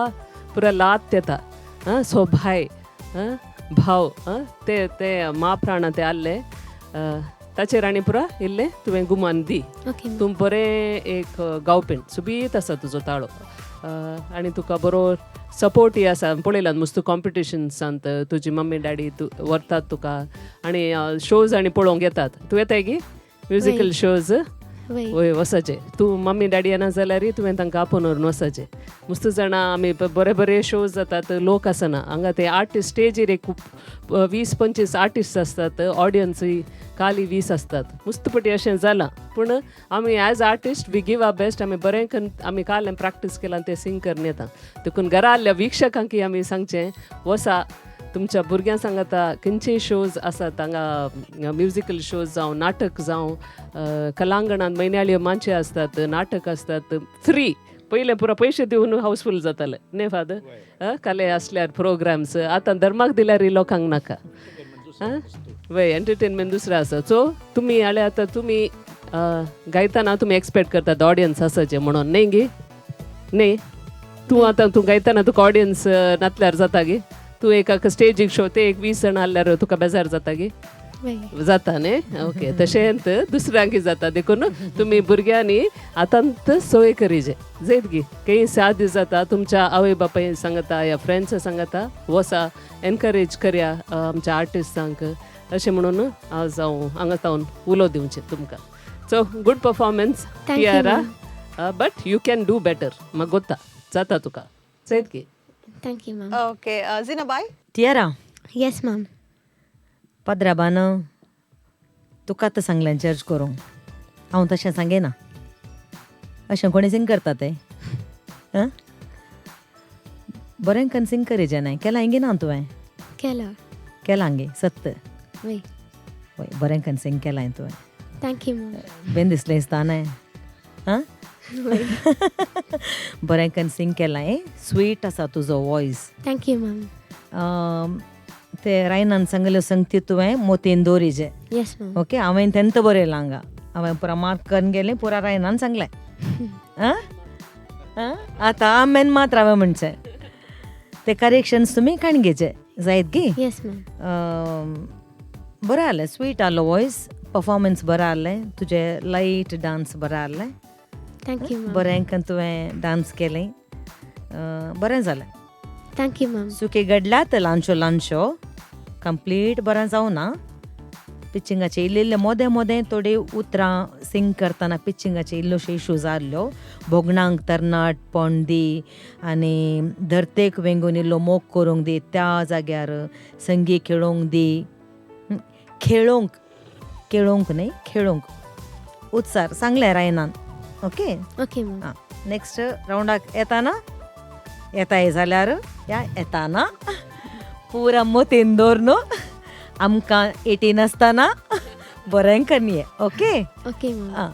पुरा लात येता. आं सोभाय भाव ते ते मा प्राणा ते आहले ताचेर आनी पुरा इल्लें तुवें गुमान दी. तूं बरें एक गावपीण सोबीत आसा तुजो ताळो आनी तुका बरो सपोर्टय आसा. पळयलां मस्त कॉम्पिटिशन्सांत तुजी मम्मी डॅडी तूं व्हरतात तुका आनी शोज आनी पळोवंक येतात. तूं येताय गी म्युजिकल शोज? वय वचचें. तूं मम्मी डॅडी येना जाल्यार तुवें तांकां आपोवन व्हरून वचचें. मस्त जाणां आमी बरे बरे शोज जातात, लोक आसना हांगा. ते आर्टिस्ट स्टेजीर एक 20-25 आर्टिस्ट आसतात, ऑडियन्सूय खाली 20 आसतात. मस्त पटी अशें जालां. पूण आमी as artist we give our best. आमी बरें करून आमी काल प्रॅक्टीस केलां तें सिंग करून येता. देखून घरा आसल्या वीक्षकांकी आमी सांगचें, वसा तुमच्या भुरग्यां सांगता खंयचे शोज आसात हांगा, म्युजिकल शोज जावं, नाटक जावं, कलांगणांत म्हयन्याळ्यो मांचे आसतात, नाटक आसतात फ्री. पयलें पुरो पयशे दिवन हावसफूल जातालें न्ही फादर, काले आसल्यार प्रोग्राम्स. आतां धर्माक दिल्यार लोकांक नाका. वय एंटरटेनमेंट दुसरें आसा. सो तुमी जाल्यार आतां तुमी गायतना तुमी एक्सपेक्ट करतात ऑडियन्स आसाचें म्हणून न्ही गी? न्ही तूं आतां तूं गायतना तुका ऑडियन्स नातल्यार जाता गी? तूं एक स्टेजीक शो ते एक 20 जाणां आहल्यार तुका बेजार जाता गी? जाता न्ही? ओके, तशेंच दुसऱ्यांकी जाता. देखून तुमी भुरग्यांनी आतांत सोय करीजे जैत गी. खंय साद जाता तुमच्या आवय बापाय सांगता या फ्रेंड्स सांगता, वसा एनकरेज करया आमच्या आर्टिस्टांक अशें म्हणून आज हांव हांगा तावन उलो दिवचें तुमकां. So good performance Tiara, but you can do better. म्हाका गोत्ता जाता तुका जैत गी. Thank you ma'am. Okay Zinabai. Tiara. Yes ma'am. पदराबान तुका आतां सांगलें जज करूंक, हांव तशें सांगेना. अशें कोणी सिंग करता ते बरें कन सिंग करीजे न्हय. केलां गे ना तुवें? केलां. केलां गे सत्त? वय. वय बरें कन सिंग केलां तुवें. Thank you ma'am. बेन दिसलें दिसता न्हय? आं बरें कन सिंग केलां, स्वीट आसा तुजो वॉयस. Thank you ma'am. ते रायनान सांगल्यो संगती तुवें मोतीन दवरीजे. Yes ma'am. Okay, हांवें तेंत बरयलां हांगा, हांवें पुरा मार्क करून गेलें, पुरा रायनान सांगलें. आं आतां आमेन मात्र हांवें म्हणचें ते करेक्शन्स तुमी काण घेचे जायत गी? येस मॅम. बरें आहलें, स्वीट आहलो वॉयस, परफॉर्मन्स बरें आहलें तुजें, लायट डांस बरें आहलें. Thank you ma'am. बरें कन तुवें डांस केलें. बरें जालें. Thank you ma'am. सुके घडल्यात ल्हानशो ल्हानशो, कंप्लीट बरें जावना. पिचिंगाचे इल्ले इल्ले मोदें मोदें थोडी उतरां सिंग करतना पिचिंगाचे इल्लोशे इशू जाल्लो. भोगणांक तरणाटपण दी आनी धरतेक वेंगून इल्लो मोग करूंक दी, त्या जाग्यार संगी खेळोंक दी, खेळोंक खेळोंक न्हय खेळोंक उत्सार सांगलें रायनान. Okay okay ma'am. आं, नेक्स्ट रावंडाक येताना येताय जाल्यार या येताना पुरा मतीन दवर न्हू, आमकां 18 आसतना बरें करये. Okay okay ma'am. आं,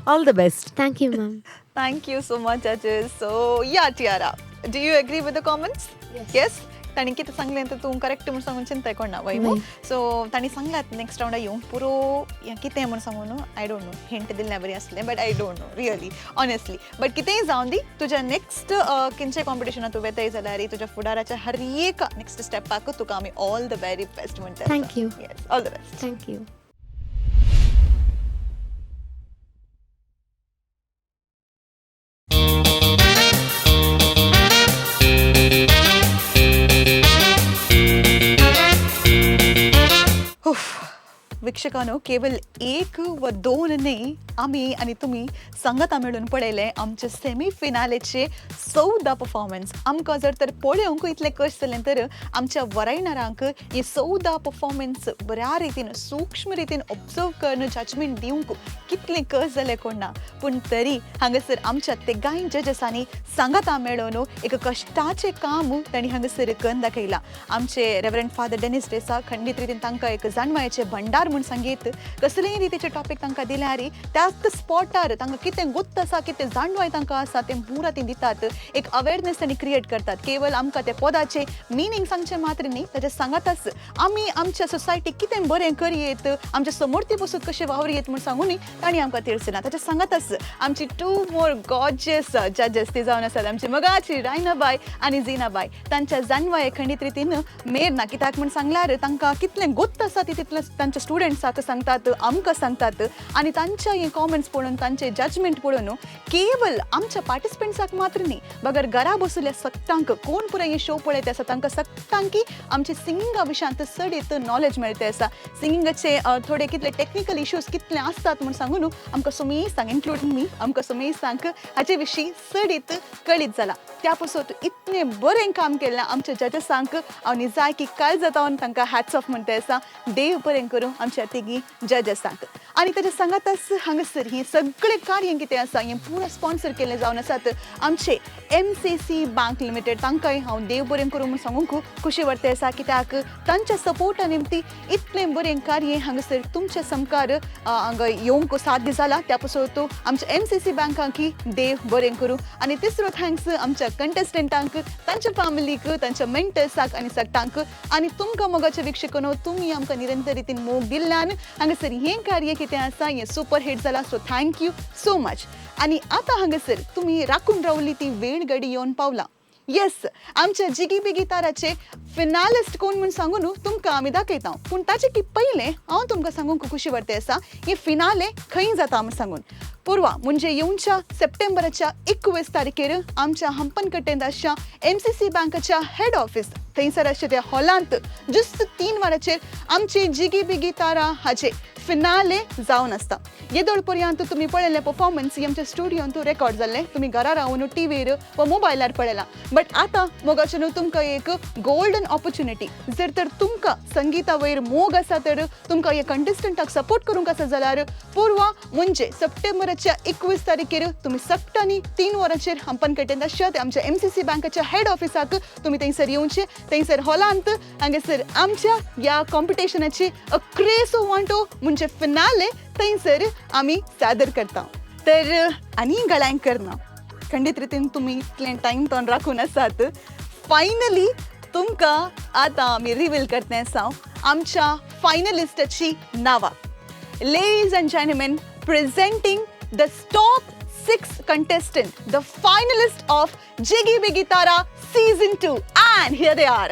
all the best. Thank you ma'am. Thank you so much judges. So yeah Tiara, do you agree with the comments? Yes. तांणी कितें सांगलें तर तूं करेक्ट म्हूण सांगून चिंताय कोण ना वय न्हू. सो तांणी सांगलात नेक्स्ट रावंडा येवंक पुरो या कितें म्हूण सांगू न्हू, I don't know, hint दिल्ल्या बरी आसलें but I don't know really honestly. But कितेंय जावं दी, तुज्या नेक्स्ट खंयच्या कॉम्पिटिशनाक तूं वेताय जाल्यार तुज्या फुडाराच्या हर एक नेक्स्ट स्टेपाक तुका आमी ऑल the very best म्हणटा. Thank you. Yes, all the best. Thank you. वीक्षकांनो, केवल एक व दोन न्ही, आमी आनी तुमी सांगाता मेळून पळयलें आमचे सेमी फिनालेचे 14 परफॉर्मन्स. आमकां जर तर पळोवंक इतलें कश्ट जालें तर आमच्या वरायणारांक हे 14 परफॉर्मन्स बऱ्या रितीन सूक्ष्म रितीन ऑब्जर्व करून जजमेंट दिवंक कितलें कश्ट जालें कोण ना, पूण तरी हांगासर आमच्या तेगांय जजसांनी सांगाता मेळून एक कश्टाचें काम तांणी हांगासर करून दाखयलां. आमचे रेवरंड फादर डेनिस डेसा खंडीत रितीन तांकां एक जाणवायेचें भंडार म्हूण सांगीत कसलेय रितीचे टॉपीक तांकां दिल्यार त्याच स्पॉटार तांकां कितें गुत्त आसा, कितें जाणवाय तांकां आसा तें पुरा ती दितात. एक अवेरनेस तांणी क्रिएट करतात. केवल आमकां त्या पदाचें मिनींग सांगचें मात्र न्ही, ताच्या सांगाताच आमी आमच्या सोसायटीक कितें बरें करयेत, आमच्या समोरती बसून कशें वावरयेत म्हूण सांगून तांणी आमकां तिळसना. ताच्या सांगाताच आमची 2 मोर गॉर्जियस जजेस ती जावन आसात आमची मगाची रायनाबाय आनी झिनाबाय. तांच्या जाणवाय खंडीत रितीन मेर ना, कित्याक म्हूण सांगल्यार तांकां कितलें गुत्त आसा ती तितलें तांच्या स्टुडंट्साक सांगतात, आमकां सांगतात. आनी तांच्या हे कॉमेंट्स पळोवन, तांचे जजमेंट पळोवन केवल आमच्या पार्टिसिपंट्साक मात्र न्ही बगर घरा बसल्या सगळ्यांक कोण पुराय हे शो पळयत आसा तांकां सगळ्यांकी आमचे सिंगिंगा विशयांत चडीत नॉलेज मेळटा आसा. सिंगिंगाचे थोडे कितले टॅक्निकल इश्यूज कितले आसतात म्हूण सांगून आमकां सुमेस्तांक इन्क्लुडींग मी आमकां सुमेस्तांक हाचे विशीं चडीत कळीत जाला. त्या पासून इतलें बरें काम केल्लें आमच्या जजसांक हांव निजाय की काल जाता तांकां हॅट्स ऑफ म्हणटा आसा. देव बरें करूं आमच्या तिगी जजसांक. आनी ताच्या सांगाताच हांगासर ही सगळें कार्य कितें आसा हें पुरा स्पॉन्सर केल्लें जावन आसात आमचे MCC bank limited. तांकांय हांव देव बरें करूं म्हूण सांगूंक खुशी वाडटा आसा, कित्याक तांच्या सपोर्टा निमती इतलें बरें कार्य हांगासर तुमच्या सामकार हांगा येवंक साध्य जाला. त्या पासून आमच्या MCC बँकांकी देव बरें करूं. आनी तिसरो thanks आमच्या कंटेस्टंटांक, तांच्या फॅमिलीक, तांच्या मेंटर्साक आनी सगळ्यांक. आनी तुमकां मोगाच्या वीक्षकांनो, तुमी आमकां निरंतर रितीन मोग दिल्ल्यान हांगासर हें कार्य कितें आसा हें सुपर हिट जाला. So thank you so much. आनी आतां हांगासर तुमी राखून रावली ती वेळ घडी येवन पावला. येस, आमच्या जिगी बिगी ताराचे फिनालिस्ट कोण म्हूण सांगू न्हू तुमकां आमी दाखयता, पूण ताचे की पयलें हांव तुमकां सांगूंक खुशी वाडटे आसा हे फिनाले खंय जाता म्हूण सांगून. पूर्वा म्हणजे येवच्या सप्टेंबराच्या 21 तारखेर आमच्या हंपनकट्टेंत आसच्या MCC बँकाच्या हेड ऑफिस थंयसर आसच्या त्या हॉलांत जुस्त 3 वरांचेर आमचे जिगी बिगी तारा हाचे फिनाले जावन आसता. येदोळ पर्यंत तुमी पळयल्लें परफॉर्मन्स आमच्या स्टुडियोंत रेकॉर्ड जाल्लें, तुमी घरा रावन टीव्हीर वा मोबायलार पळयलां. बट आतां मोगाचे न्हू तुमकां एक गोल्डन ऑपॉर्च्युनिटी, जर तर तुमकां संगीता वयर मोग आसा तर तुमकां ह्या कंटेस्टंटाक सपोर्ट करूंक आसा जाल्यार पूर्वा म्हणजे सप्टेंबराच्या 21 तारखेर तुमी सगळ्यांनी 3 वरांचेर हंपनकट्टेंत आसच्या आमच्या MCC बँकाच्या हेड ऑफिसाक तुमी थंयसर येवचें. थंयसर हॉलांत हांगासर आमच्या ह्या कॉम्पिटिशनाची अ क्रेसो वांटो म्हणजे फिनाले थंयसर आमी सादर करता. तर आनी गळ्यांक करना, खंडीत रितीन तुमी इतलें टायम तोंड राखून आसात. फायनली तुमकां आतां आमी रिवील करता आसा आमच्या फायनलिस्टाची नांवां. Ladies and gentlemen, presenting the top 6 contestant, the finalist of Jiggy Biggy Tara Season 2, and here they are.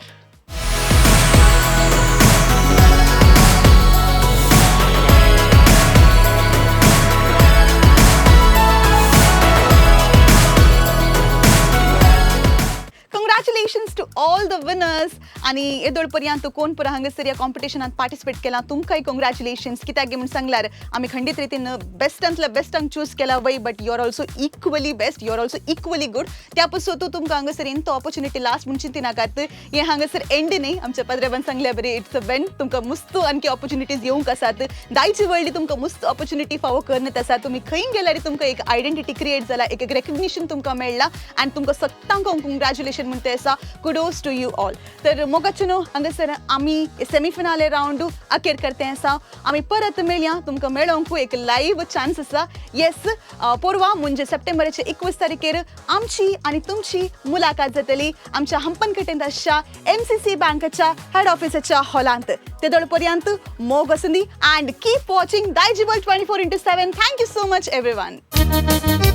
winners. आनी येदोळ पर्यंत कोण पुरा हांगासर ह्या कॉम्पिटिशनात पार्टिसिपेट केला तुमकांय कंग्रॅच्युलेशन्स. कित्याक म्हूण सांगल्यार आमी खंडीत रितीन बेस्टांतल्या बेस्टांक चूज केला वय, but you are also equally best, you are also equally good. त्या पासून तूं तुमकां हांगासर इंतो ऑपॉर्च्युनिटी लास्ट म्हूण चिंतिनाकात. हें हांगासर एंड न्ही, आमच्या पद्रेबान सांगल्या बरी it's a बेन. तुमकां मस्त आणखी ऑपॉर्च्युनिटीज येवंक आसात. दायची वर्ल्ड तुमकां मस्त ऑपॉर्च्युनिटी फावो करण्यात आसा. तुमी खंय गेल्यार तुमकां एक आयडेंटिटी क्रिएट जाला, एक रेकग्निशन तुमकां मेळ्ळा आनी तुमकां सगळ्यांक हांव कंग्रॅच्युलेशन म्हणटा आसा. Kudos to you all. तर मोगाचो न्हू हांगासर आमी सेमीफिनाले रावंड अखेर करते आसा. आमी परत मेळया, तुमकां मेळोवंक एक लायव्ह चान्स आसा. येस, पोरवा म्हणजे सप्टेंबराचे 21 तारखेर आमची आनी तुमची मुलाखत जातली आमच्या हंपनकटेंत आसच्या एमसीसी बँकेच्या हेड ऑफिसाच्या हॉलांत. तेदोळ पर्यंत मोग आसूं दी and keep watching Daijiworld 24x7. Thank you so much everyone.